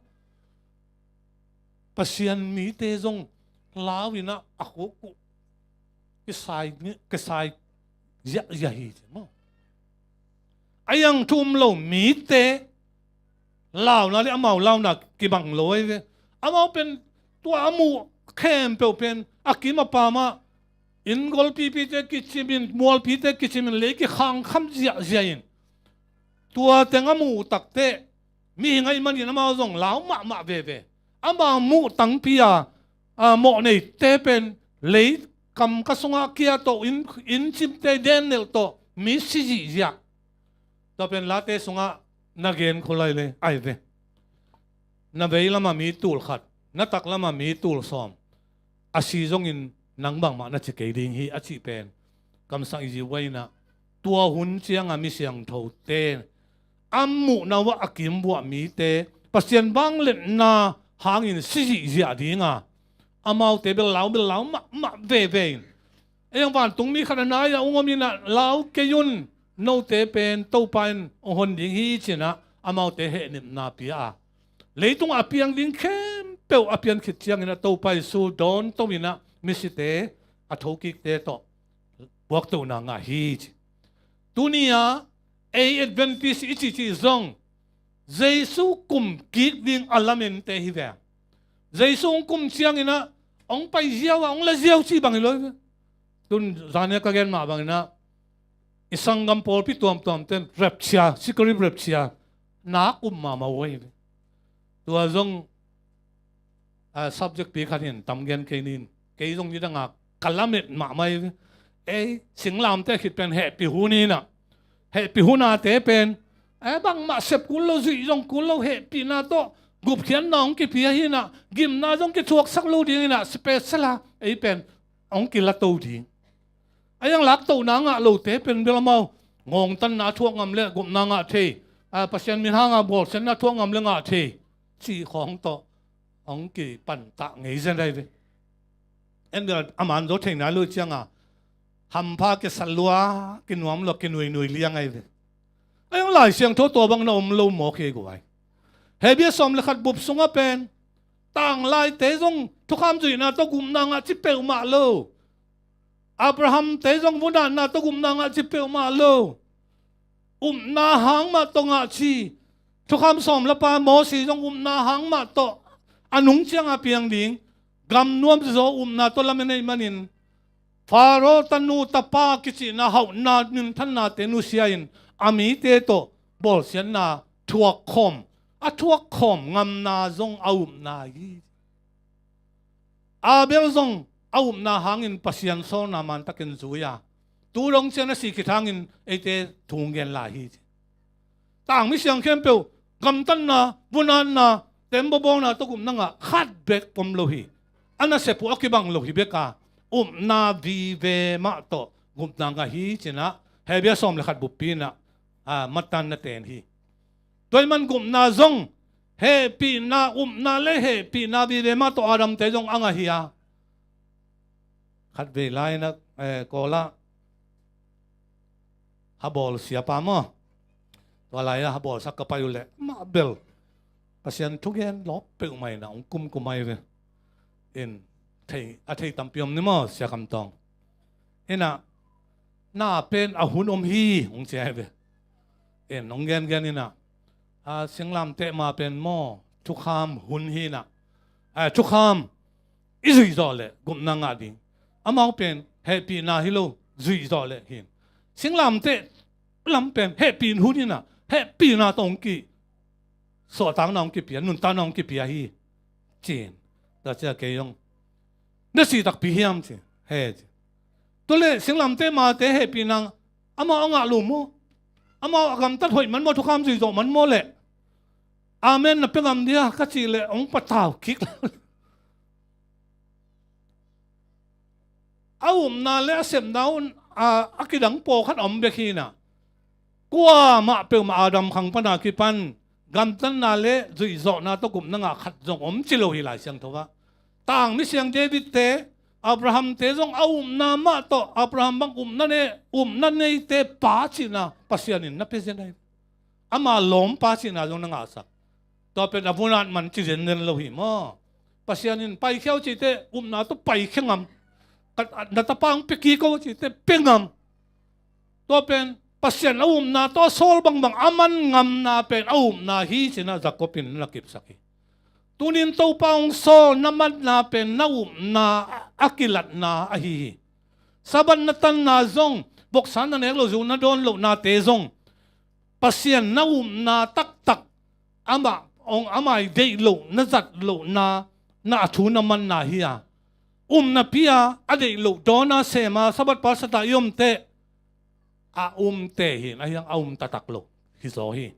Pasian mite zong lau in ah a khukhuh kisai, kisai ziahziah hi ci maw. A iang thu um lo mite launa le amau launa kibang lo ahi ve. Amau pen tua a muh khempeuh pen a kim a pam ah inn golpipite kicimin, mualpite kicimin, lei kikhangkham ziahziah in. Tua teng a muh takteh mihing ahih manin amau zong lau mahmah veve. Amau muh tangpi a, a, mawhneite pen lei kamka sungah kia tawh, inn, inn cimte dennelh tawh mi si zihziah. Tua pen Late sungah na gen khol lai le ahi ve. Na vei lamah mi tul khat, na tak lamah mi tul sawm, a si zongin nang bangmah na ci kei ding hi a cih pen kamsang i zi uh ahi in ah, tua hun cianga mi siangthote a muhna uh ah a kimbuah mite Pasian vangliatna hangin si zihziah ding a, amaute bel lau bel lau mahmah veve in. Ei ang vantung mi khat a nai-ah ong om in ah lau kei un, note pen Topa in ong hon ding hi ci-in ah amaute hehnepna pia a, leitungah a piang ding khempeuh a pian khit ciangin ah Topa Jesu dawnto in ah misite a thokikte tawh buaktohna ngah hi ci. Tuni-ah ei Adventist i cihcih zong Jesu kum kik ding a lamente hi ve. Jesu hong kum ciangin ah hong pai ziau a, hong la ziau cih bang hi lo hi ve. Tun zan-a ka gen mah bangin ah i sanggam pawlpi tuamtuamte'n rapture, secret rapture na kum mahmah uh ahi ve. Tua zong a, subject pi khat in tam gen kei ning. Kei zong nidanga ka lamet mahmah hi ve. Ei, singlamteh khit pen hehpih hun hi in ah, hehpih hun ate pen, ei, bangmah sep kul lo, zuih zong kul lo, hehpihna tawh gupkhiatna hong kipia hi in ah, gimna zong kithuaksak lo ding hi in ah, special a ei pen hong kilato ding. A iang laktohna ngah lote pen bel amau ngawngtanna a thuak ngam le gupna ngah thei, a, Pasian min hanga bawlsiatna a thuak ngam le ngah thei cih khawng tawh hong kipantah ngei zen ahi ve. En bel a man zo thei nai lo cianga hampha kisat lua, kinuam lua, kinuinui liang ahi ve. A iang Lai Siangtho tua bang na om lo mawk hi guai. Hebru sawm le khat bup sungah pen tanglaite zong thukham zuihna tawh gupna ngah ci peuhmah lo. Abrahamte zong vunatna tawh gupna ngah ci peuhmah lo. Upna hang mah tawh ngah ci. Thukham sawm lapa Mosi zong upna hang mah tawh a nung cianga piang ding, gam nuam zaw upna tawh lamen ahih manin Faro tanu tapa kicihna hauhna minthannate nusia in a mite tawh bawlsiatna thuakkhawm, a thuakkhawm ngamna zong a upna hi. Abel zong a upna hangin Pasian sawlna mantakin zui a, tu dong ciang a sih khit hangin eite thu gen lai hi ci. Tang misiang khempeuh gamtatna, vunatna, tembaw bawlna tawh gupna ngah khat bek om lo hi. A nasep uh a kibang lo hi bek a, upna vive mah tawh gupna ngah hi ci-in ah Hebru sawm le khat buppi in ah, a, mattan na ten hi. Tua ahih man gupna zong hehpihna, upna le hehpihna vive mah tawh Adamte zong a ngah hi a. Khatvei lai-in ah, eh, Kawl ah habawl siapa maw, tua lai-ah habawlsak ka pai uh leh mah bel Pasian thugen lawp peuhmah in ah hong kumkum ahi ve. In thei, a thei tampi om ni maw, Sia Kam Tawng? In ah, na pen a hun om hi hong ci ahi ve. In hong gengen in ah, a, singlamteh ma pen maw, thukham hun hi in ah, a, thukham i zuih zawh leh gupna ngah ding. Amau pen hehpihna hi lo, zuih zawh leh hi in. Singlamteh lam pen hehpih hun hi in ah, hehpihna tawh hong ki, suahtakna hong kipia, nuntakna hong kipia hi ci-in. Tua ciang kei zong, na sih takpi hiam ci, he ci. Tua leh singlamteh mate hehpihna amau a ngah lo maw? Amau a gamtat hoih man maw, thukham zuih zawh man maw leh? Amen na pia ngam dia ka cih leh hong patau kik. A upna le a sepna un a, a kidang pawlkhat a om bek hi inah, kuamah peuhmah Adam khang pana kipan gamtatna le zuihzawhna tawh gupna ngah khat zong om ci lo hi Lai Siangtho ah. Tangmi siang David-te, Abraham-te zong a upna mah tawh, Abraham bang upna ne, upna neite pa cihna Pasian in na pia zen ahi. Ama lawmpa cihna zong na ngahsak. Tua pen a vunat man ci zenzen lo hi maw? Pasian in paikhia uh cih teh upna tawh paikhia ngam. Ka, na tapa hong pia kik o cih teh pia ngam. Tua pen Pasian a upna tawh a sawl bangbang a man ngamna pen a upna hi ci-in ah Jacob in na kipsak hi. Tunin Topa hong sawl na manna pen na upna a kilatna ahi hi. Sabbath na tanna zong, voksa na nek loh, zu na dawn lohnate zong Pasian na upna taktak, amah, hong, amah i deih loh, na zat lohna, na a thu na manna hi a. Upna pia, a deih loh dawna sema, Sabbath pasal ah i om teh, a um teh hi in, ahi hang a um taktak lo hi zaw hi.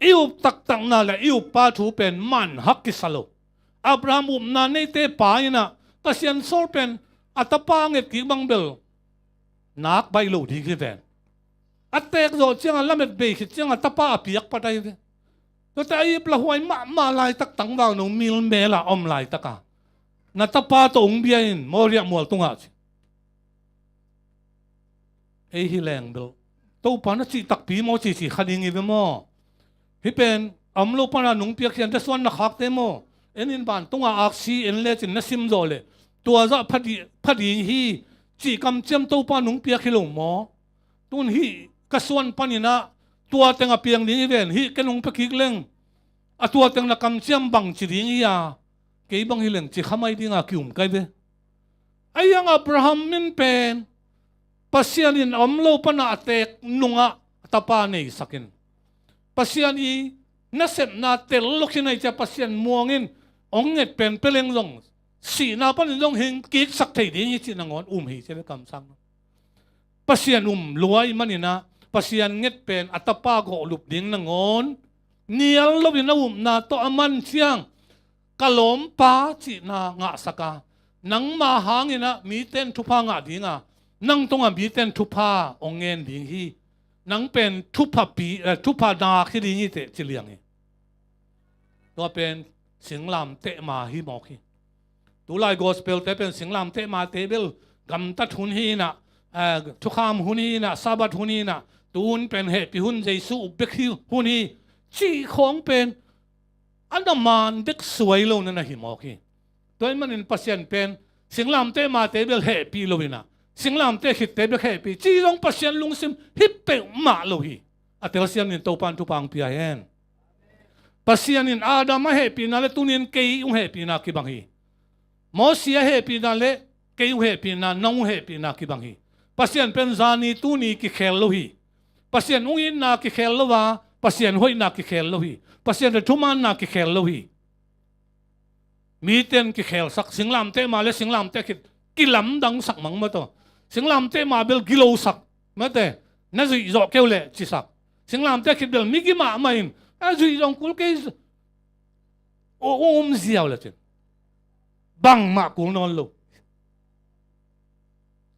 I up taktakna le i uppa thu pen man hak kisa lo. Abraham upna neite pa inah, Pasian sawl pen a tapa a nget kik bang bel nak baih lo ding hi ven. A teek zawh ciangah lamet bei khit ciangah tapa a piak pat ahi ve. Tuate a ip lahuai mahmah laitak, tangvalno mil mel a om laitak a, na tapa tawh hong bia in Moriah mual tungah ci. Ei hi leng bel Topa na cih takpi maw ci ci kha ding hi ve maw? Hih pen a om lo pana nong piak hi a, na suan na khakte maw? En in, vantungah aksi en lecin na sim zawh leh tua zah pha di, pha ding hi cih kamciam Topa nong piak hi lo maw? Tun hih ka suan panin ah tua teng a piang ding hi ven, hih ken hong pia kik leng a tua teng na kamciam bang ci ding hi a, kei bang hi leng ci kha mai dinga ki-um kai ve. Ahi hang Abraham in pen Pasian in a om lo pana a teek nungah a tapa neisak in, Pasian i nasepna tel lo khin ahi ciah Pasian muang in hong nget pen pia leng zong sihna panin zong hing kiksak thei ding hi cih nangawn um hi ci ve kamsang. Pasian um lua ahih manin ah Pasian nget pen a tapa gawhlup ding nangawn nial loin a upna tawh a man ciang, ka lawmpa cihna ngahsak a, nangma hangin ah mite in thupha ngah ding a, nang tungah mite in thupha hong ngen ding hi. Nang pen thuphapi, eh, thupha nak hi ding hi teh ci liang hi. Tua pen singlamteh ma hi mawk hi. Tulai gospel-te pen singlamteh mate bel gamtat hun hi inah, eh, thukham hun hi inah, Sabbath hun hi inah, tu hun pen hehpih hun, Jesu up bek hi hun hi cih khawng pen a na man dek suai lo na na hi mawk hi. Tua ahih manin Pasian pen singlamteh mate bel hehpih lo inah, singlamteh khitte bek hehpih ci zong Pasian lungsim hi peuhmah lo hi. A telsiam in Topa in thupha hong pia hen. Pasian in Adam a hehpihna le tunin kei uh hehpihna kibang hi. Mosi a hehpihna le kei uh hehpihna, nang uh hehpihna kibang hi. Pasian pen zani tuni kikhel lo hi. Pasian hong itna kikhel lo a, Pasian hoihna kikhel lo hi. Pasian le thumaanna kikhel lo hi. Mite in kikhelsak, singlamteh ma le singlamteh khit kilamdangsak mang mah tawh. Singlamteh ma bel gilosak mate, na zuih zawh kei uh leh cisak. Singlamteh khit bel migi mahmah in, a zuih zong kul kei, um ziau le cin bangmah kul nawn lo.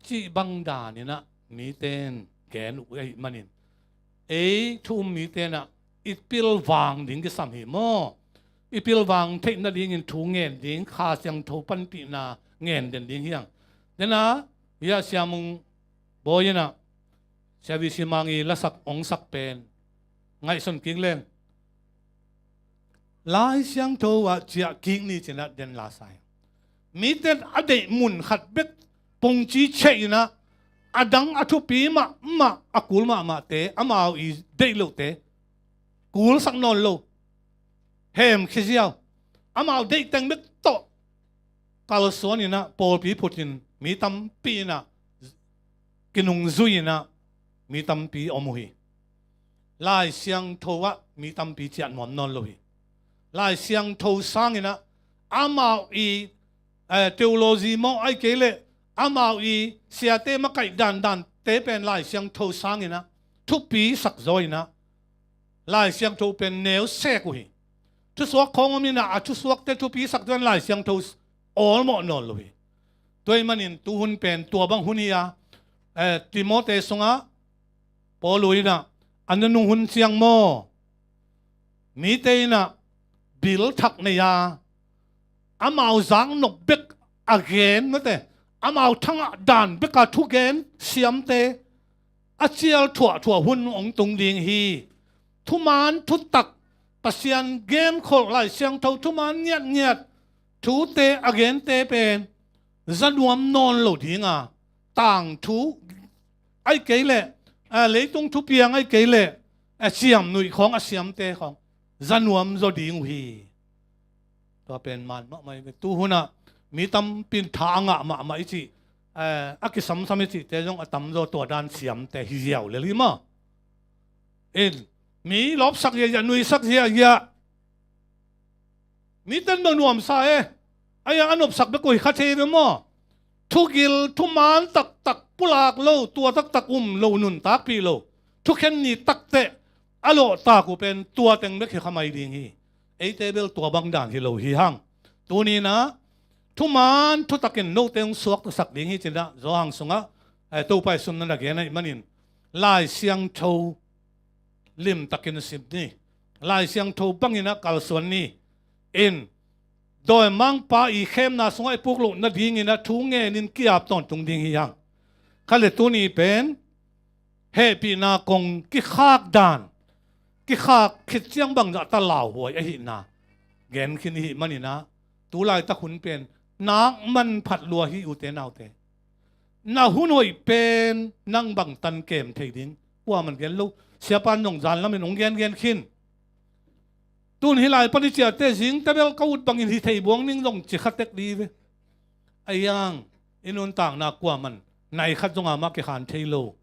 Cih bang danin ah mite in gen uh ahih manin, ei thu um mite in ah i pilvang ding kisam hi maw? I pilvang theih nadingin thu ngen ding, Kha Siangtho panpihna ngen den ding hi hang. Dena, hiah Sia Mung Bawi in ah, Sia V C Mang i lasak hong sak pen ngaihsun kik leng, Lai Siangtho ah ciah kik ni ci-in ah den la sa hi. Mite in a deih mun khat bek pungci ciah in ah, a dang a thupi mahmah, a kul mahmahte, amau i deih lohte kulsak nawn lo. Hemkhia ziau. Amau deih teng bek tawh kalsuan in ah pawlpi phutin mi tampi in ah kinungzui in ah mi tampi om uh hi. Lai Siangtho ah mi tampi ciah nuam nawn lo hi. Lai Siangtho sangin ah amau i, eh, theology maw, ahih kei leh Amau i siate makaih dandante pen Lai Siangtho sanginah thupi sakzaw inah Lai Siangtho pen neu sek uh hi. Thusuak khawng om inah a thusuakte thupi sakzaw in Lai Siangtho awlmawh nawn lo hi. Tua ahih manin tuhun pen tua bang hun hi a, eh, Timote sungah Paul inah a nunung hun ciang maw, mite inah bil thak nei a, amau zaknop bek a gen mate, amau thangah dan beka thugen siamte a cial thuahthuah hun hong tung ding hi. Thuman thutak, Pasian genkholh, Lai Siangtho thuman ngiatngiat thute a gente pen zanuam nawn lo dinga, tangthu ahih kei leh, a, leitung thupiang ahih kei leh, a, ciamnuih khawng a siamte khawng zanuam zaw ding uh hi. Tua pen man mahmah hi ve. Tuhunah mi tampi in tha a ngah mahmah i cih, eh, a kisamsam i cihte zong a tamzaw tua dan siamte hi ziau lel hi maw? In, mi lawpsak ziahziah, nuisak ziahziah, mi ten bang nuamsa e. Ahi a nopsak bek uh hi kha thei ve maw? Thugil thuman taktak pulak lo, tua taktak um lo, nuntakpih lo, thukhen ni takteh a lawhtak uh pen tua teng bek hi kha mai ding hi. Eite bel tua bang dan hi lo hi hang. Tuninah thuman thutakin note hong suaktasak ding hi cinah Johan sungah, eh, Topa i sumna na gen ahih manin Lai Siangtho limtakin sim ni. Lai Siangtho banginah kalsuan ni. In, dawimangpa i khemna sungah i puk loh nadinginah thu ngenin ki-ap tawntung ding hi hang. Kha le tuni pen hehpihna kong kikhak dan, kikhak khit ciang bangzah ta lauhuai ahihna gen khin ihih maninah tu laitak hun pen nak manphat lua hi, ute naute. Na hun hoih pen nang bangtan kem thei ding? Kuaman gen lo. Siapa in zong zan lamin hong gengen khin. Tun hih lai pan i ciahte zingte bel ka ut bangin hi thei buang ning zong ci kha tek dih ve. Ahi hang i nuntakna kuaman nai khat zong a mah kikhan thei lo.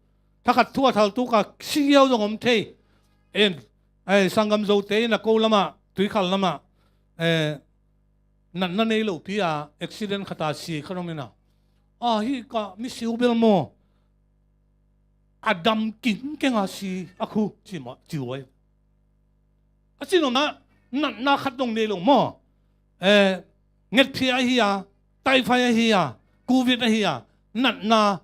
Thakhat thu a thaltuk a siau zong om thei. En, ai, sanggam Zote in a ko lamah, Tuikhal lamah, eh, natna nei lopi a accident khat a si khat om inah, a hih ka misiu bel maw, a dam kingkeng a si a khu ci mah, ci uh ai. A ci nopna, natna khat dong nei lo maw? Eh, ngetphia ahi a, typhoid ahi a, covid ahi a, natna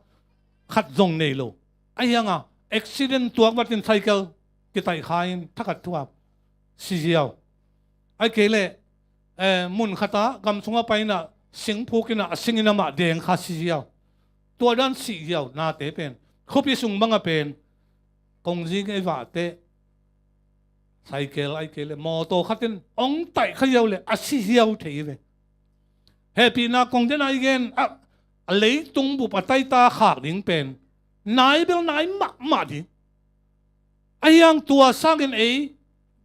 khat zong nei lo. Ahi hanga accident tuak batin cycle kitaih kha in thakhat thu a si ziau. Ai kei leh, eh, mun khat a gam sungah pai inah sing phuk inah a singin amah deng kha si ziau. Tua dan si ziau nate pen khuapi sung banga pen kongzing ei vahte, cycle ai kei leh mawtaw khatin ong taih kha ziau leh a si ziau thei ve. Hehpihna kong den a i gen a, a leitung bup a taita khak ding pen nai bel nai mahmah ding. Ahi hang tua sangin ei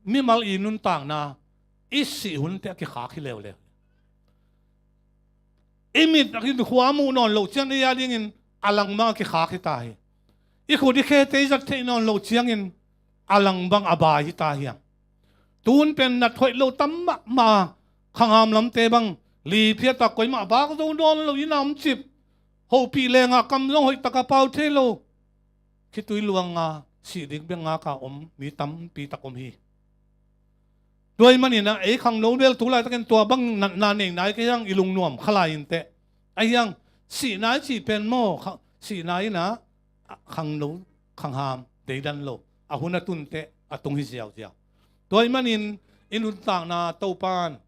mimal i nuntakna i sih hunte a kikhak hi leuleu. I mit in khua muh nawn loh ciang ei a dingin a lang bang a kikhak hi ta hi. I khut i khete i zat theih nawn loh ciangin a lang bang a bai hi ta hiam? Tun pen nat hoih lo tam mahmah a, khangham lamte bang li phiat a, koimah bak zo nawn lo, inn a om cip, hopih lengah kam zong hoih taka pau thei lo, khitui luanga sih ding bek ngaka om mi tampi tak om hi. Tua ahih maninah ei khangno bel tu laitakin tua bang natna nei nai kei hang, i lungnuam kha lai inteh. Ahi hang sihna i cih pen maw, kha-, sihna inah khangno, khangham deidan lo, a hun a tunteh a tung hi ziauziau. Tua ahih manin i nuntakna Topan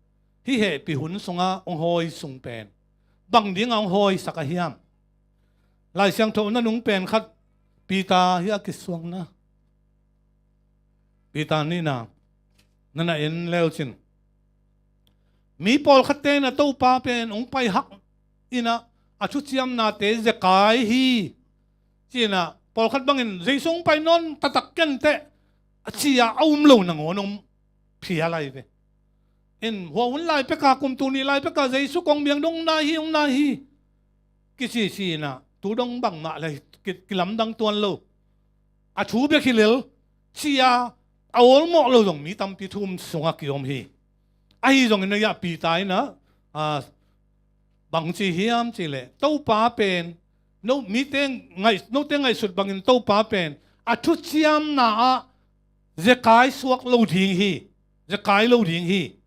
hih hehpih hun sungah hong hawi sung pen bang dingah hong hawisak a hiam? Lai Siangtho na nung pen khat, Peter hi a kisuangna, Peter nihna na na en leucin, mi pawlkhatte in a Topa pen hong pai hak inah a thuciamnate zekai hi. Cinah pawlkhat bangin Jesu hong pai nawn taktak kenteh a ci-a a um lo nangawn hong phial lai ve. In hua hun lai peka, kum tul nih lai peka Jesu kong biang dong nai hi, hong nai hi kici ci inah tu dong bangmah le ki, kilamdang tuan lo. A thu bek hi lel ci-a a awlmawh lo zong mi tampi thu um sungah kiom hi. Ahi zongin a hiah Peter inah, a, Bang ci hiam cih leh Topa pen, no, mite ngaih-, note ngaihsut bangin Topa pen a thuciamna ah zekai suak lo ding hi. Zekai lo ding hi.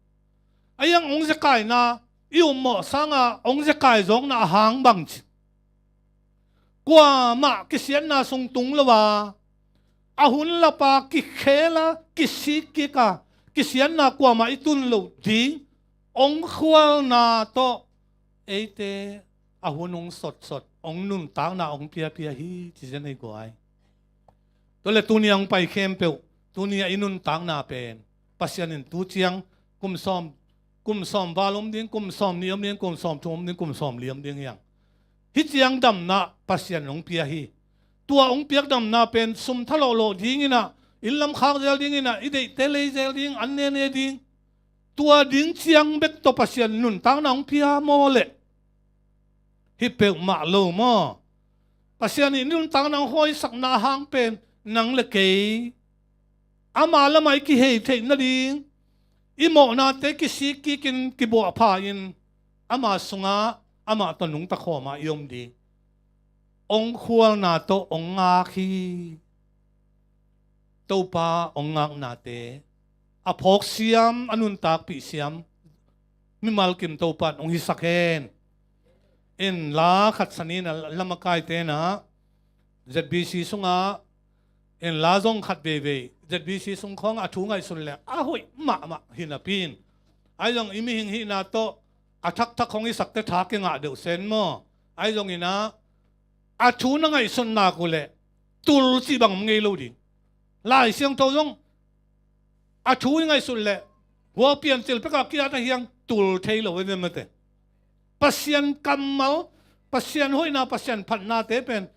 A iang hong zekaina i ummawh sanga hong zekai zawkna a hang bang ci, kuamah kisiatna sung tung lo a, a hun lapa kikhela, kisikkika, kisiatna kuamah i tun loh ding hong khualna tawh eite a hun hong sotsot, hong nuntakna hong piapia hi ci zen ei guai. Tua le tuni a hong pai khempeuh, tuni a i nuntakna pen Pasian in tu ciang kum sawm, kum sawm val om ding, kum sawm nih om ding, kum sawm thum om ding, kum sawm li om ding hiang. Hih ciang damna Pasian hong pia hi. Tua hong piak damna pen sum thalawhlawh dinginah, inn lam khak zel dinginah, i deihte lei zel ding, an nene ding. Tua ding ciang bek tawh Pasian nuntakna hong pia maw leh? Hi peuhmah lo maw? Pasian in nuntakna hong hawisakna hang pen nang le kei ama lamah i kihei theih nading, i mawhnate kisik kikin kibuahpha in ama sungah amah tawh nungta khawma i om ding. Hong khualna tawh hong ngak hi. Topa hong ngaknate a phawk siam, a nuntakpih siam mimal kim Topa in hong hisak hen. In la khat sanin a lamakaite na Z B C sungah in la zong khat veivei Z B C sung khawng a thu ngaihsun leh a hoih mahmah hi napi in, ahi zong i mihing hihna tawh a thakthak hong hisakte tha kingah deuh sen maw? Ahi zonginah a thu na ngaihsun nak uh leh tul cih bang om ngei lo ding. Lai Siangtho zong a thu i ngaihsun leh hua piancil pekah kiat a hiang tul thei lo e mate. Pasian kammal, Pasian hoihna, Pasian phatnate pen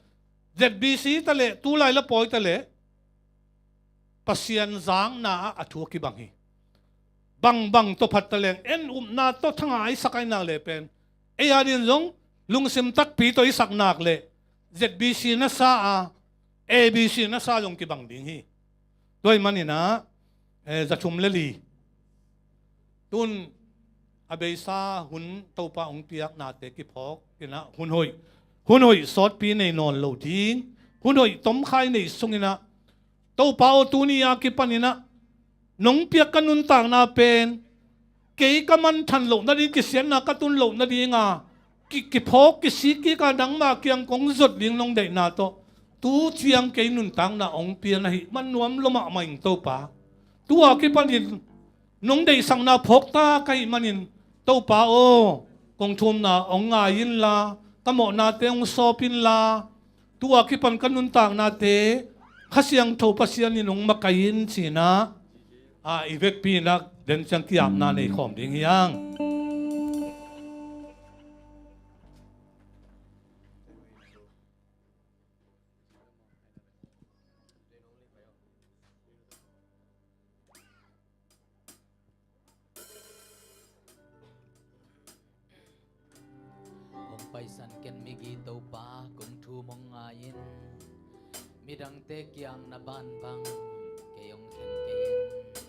Z B C ta leh, tulai la pawi ta leh Pasian zakna ah a thu a kibang hi. Bangbang tawh phat ta leng en upna tawh thanga i sak ai nak leh pen ei adin zong lungsim takpi tawh i sak nak leh Z B C na sa a, A B C na sa zong kibang ding hi. Tua ahih maninah, eh, za thum le li tun a beisa hun Topa hong piaknate kiphawk inah hun hoih, hun hoih sawtpi nei nawn lo ding, hun hoih tomkhai nei sunginah Topa aw, tuni a kipaninah nong piak ka nuntakna pen kei ka manthan loh nading, kisiatna ka tun loh nadinga ki, kiphawk kisik kika nangma kiang kong zot ding nong deihna tawh tu ciang kei nuntakna hong pia na hih man nuam lua mahmah ing Topa. Tua kipanin nong deihsakna phawkta ka hih manin Topa aw, kong thumna hong ngai inla, ka mawhnate hong sawp inla, tua kipan ka nuntaknate Kha Siangtho Pasian in hong makaih in cinah, a, i vekpi inah den ciang ki-apna nei khawm ding hiang. Hong paisan ken migi Topa kong thum hong ngai in, midangte kiang na ban bang kei hong khen kei in.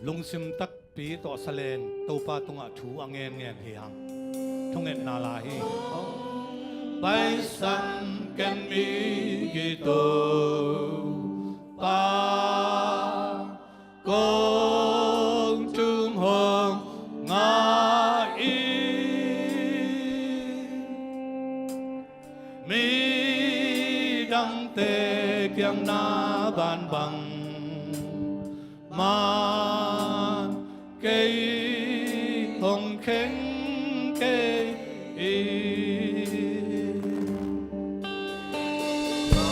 Lungsim takpi tawh sa leng Topa tungah thu a ngenngen hi hang. Thungetna la hi. Hong paisan ken migi Topa kong thum hong ngai in, midangte kiang na ban bang man kei hong khen kei in.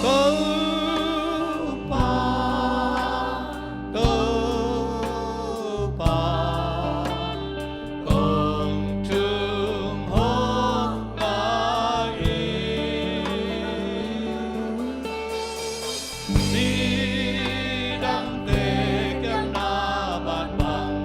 Topa, Topa, kong thum hong ngai in, midangte kiang na ban bang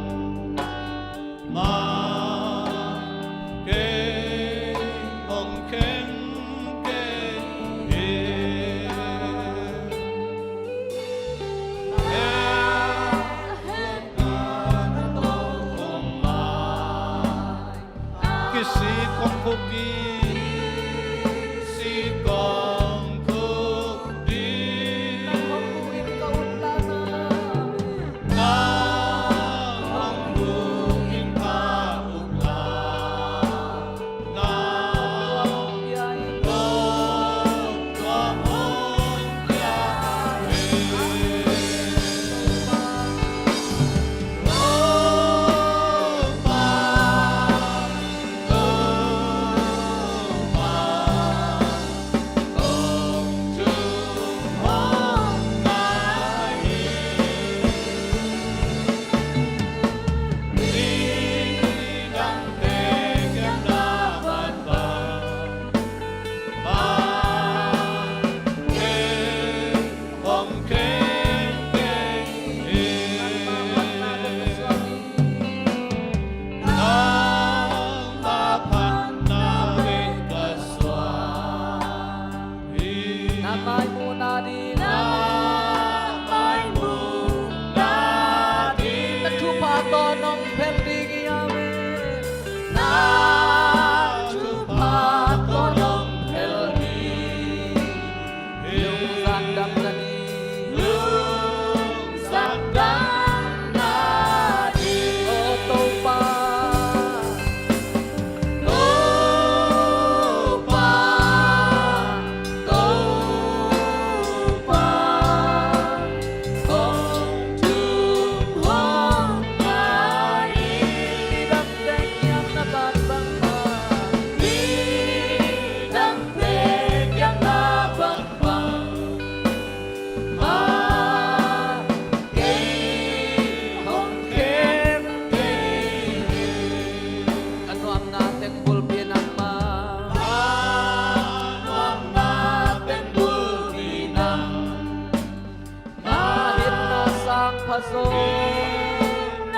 Amen.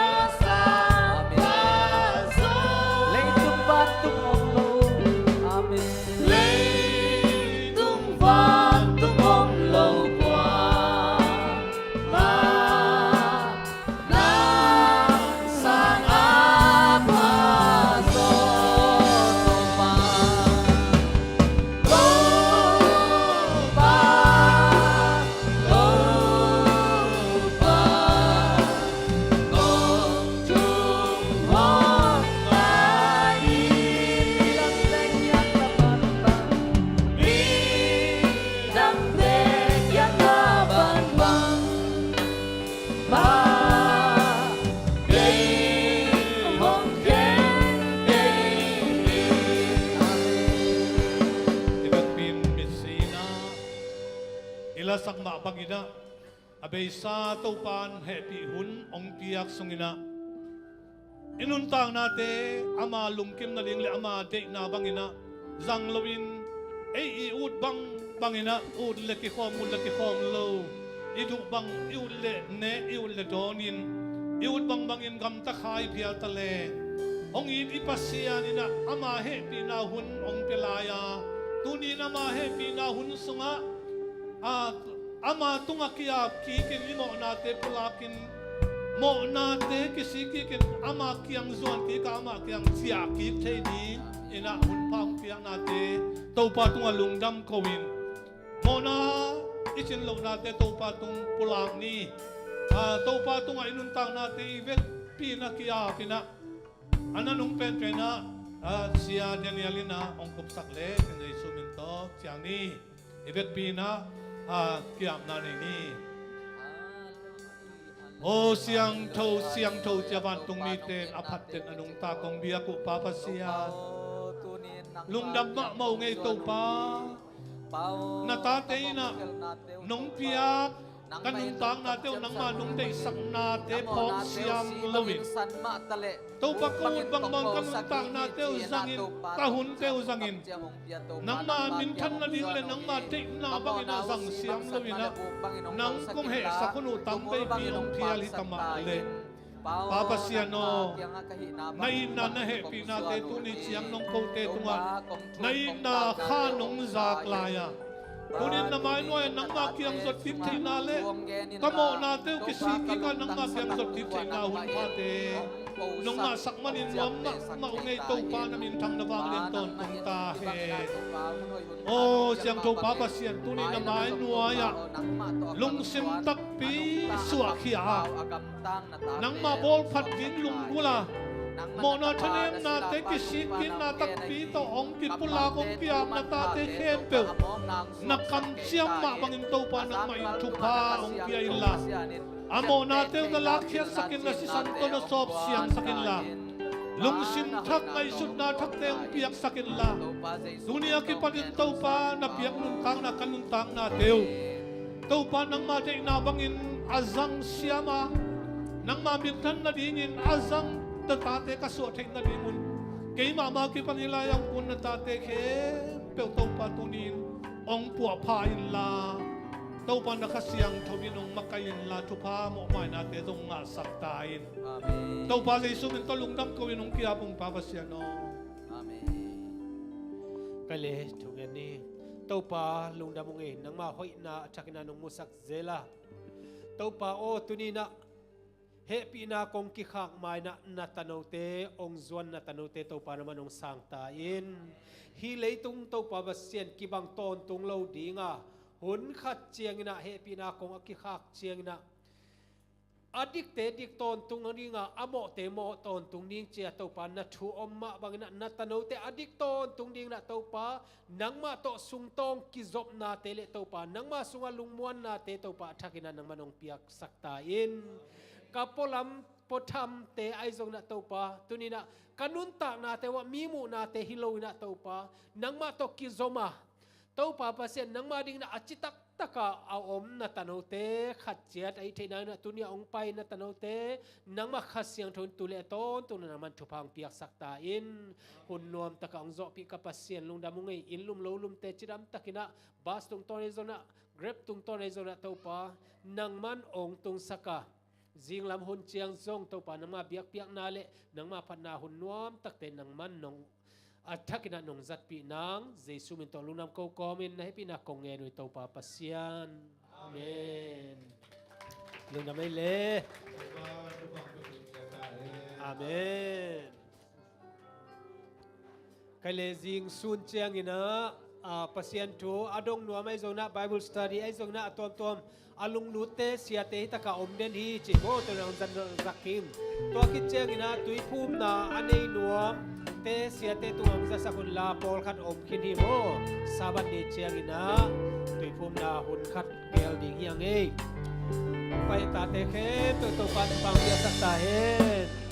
Leitung vantung om lo. Amen. Leitung vantung om lo kuamah, nang sang a phazaw Topa. Topa, Topa, kong tung hong ngai hi. Midangte kiangah bangbang, mah kei hong khen kei hi. Amen. I vekpi in misi in ah i lasak mah bangin ah, a beisa Topa in hehpih hun hong piak sungin ah, i nuntaknate ama lungkim nading le ama deihna bangin ah zang loin, ei i ut bangbangin ah, ut le kikhawm, ut le kikhawm lo, i duh bang i ut le ne, i ut le dawnin, i ut bangbangin gamta kha i phial ta leng, hong it i Pasian in ah ama hehpihna hun hong pia lai a, tuni in ama hehpihna hun sungah, a, ama tungah ki-ap kikin i mawhnate pulakin, mawhnate kisik kikin ama kiang zuan kik a, ama kiang ciah kik thei dingin ah hunpha hong piaknate Topa tungah lungdam ko-in, mawhna i cin lohnate Topa tung pulak ni. A, Topa tungah i nuntaknate i vekpi in ah ki-ap in ah, a na nung penpen ah, a, Sia Daniel in ah hong kupsak le, Jesu min tawh ciang ni. I vekpi in ah, a, ki-apna nei ni. Aw siangtho, siangtho ci-a vantung mite in a phatin a nungta kong biak uh Pa Pasian, lungdam mahmah uh ngei Topa. Na tate in ah nong piak ka nuntaknate uh nangmah nong deihsaknate phawk siam loin, Topa, ka ut bangbang, ka nuntaknate uh zangin, ka hunte uh zangin, nangmah minthan nading le nangmah deihna bangin ah zang siam loin ah, nang kong hehsak hun uh tam veipi hong phial hi ta mah leh, Pa Pasian aw, na itna, na hehpihnate tuni ciang nong kote tungah na itna kha nong zak lai-a, tuni in na mai nuai-ah nangmah kiang zot kik theihna le ka mawhnate uh kisik kik a nangmah kiang zot kik theihna hunphate nong ngahsak manin nuam mahmah uh ngei Topa, na minthang na vanglian tawntung ta hen. Aw siangtho Pa Pasian, tuni na mai nuai-ah lungsim takpi suahkhia a, nangmah bawlphat ding lunggulh a, mawhna thanemnate kisikkikna takpi tawh hong kipulak hong ki-ap na tate khempeuh na kamciam mah bangin Topa nangmah in thupha hong pia inla, a mawhnate uh na lakkhiatsakin, na sisan tawh na sawpsiangsak inla, lungsim thak, ngaihsutna thakte hong piaksak inla, tuni a kipanin Topa na piak nuntakna, ka nuntaknate uh Topa nangmah deihna bangin a zang siam a, nangmah minthan nadingin a zang na tate ka suah theih nadingun, keimah mah kipan hih lai-ah hong kun na tate khempeuh Topa tuni-in hong puahpha inla, Topa na Kha Siangtho in hong makaih inla, thupha mawhmainate zong ngahsak ta in. Amen. Topa Jesu min tawh lungdam ko-in hong ki-ap ung Pa Pasian aw. Amen. Ka le thungen ni. Topa lungdam ung ei, nangmah hoihna a thakin ah nong musak zel a, Topa aw, tuni-in ah hehpihna kong kikhak ma-in ah na tanote hong zuan, na tanote Topa nangman hong sang ta in. Hih leitung Topa Pasian kibang tawntung lo ding a, hun khat ciangin ah hehpihna kong a kikhak ciangin ah a dikte dik tawntung ding a, a mawhte mawh tawntung ding ci-a Topa na thu om mah bangin ah na tanote a dik tawntung dingin ah Topa nangmah tawh sungtawng kizopnate le Topa nangmah sungah lungmuannate Topa a thakin ah nangman hong piaksak ta in. Ka pualam puathamte ahi zongin ah Topa, tuni-in ah ka nuntaknate uh ah mi muhnate hi lo-in ah Topa, nangmah tawh kizom a, Topa Pasian nangmah dingin ah a citak taka a om na tanote khat ciat a hih theih nangin ah tuni a hong pai na tanote nangmah Kha Siangtho in tu le a tawntung nangman thupha hong piaksak ta in. Hun nuam takah hong zawhpih ka Pasian lungdam ung ei, inn lum lo lumte cidam takin ah bus tungtawn ahi zongin ah, Grab tungtawn ahi zongin ah Topa nangman hong tungsak a, Zinglam hun ciang zong Topa nangmah biakpiakna le nangmah phatna hun nuam takte nangman nong a thakin ah nong zatpih nang Jesu min tawh lungdam ko kawmin na hehpihna kong ngen uh hi Topa Pasian. Amen. Lungdam ei le. Amen. Kei le zing sun ciangin ah, ah, Pasian thu a dong nuam ahi zongin ah Bible study ahi zongin ah a tuamtuam a lunglutte siate hi takah om den hi ci maw, tua nang zan zak kim. Tua khit ciangin ah tuiphumna a nei nuamte siate tungah hong zasak unla pawlkhat om khin hi maw. Sabbath ni ciangin ah tuiphumna hun khat gel ding hi ang ei. Pai tate khempeuh Topa in pang piaksak ta hen.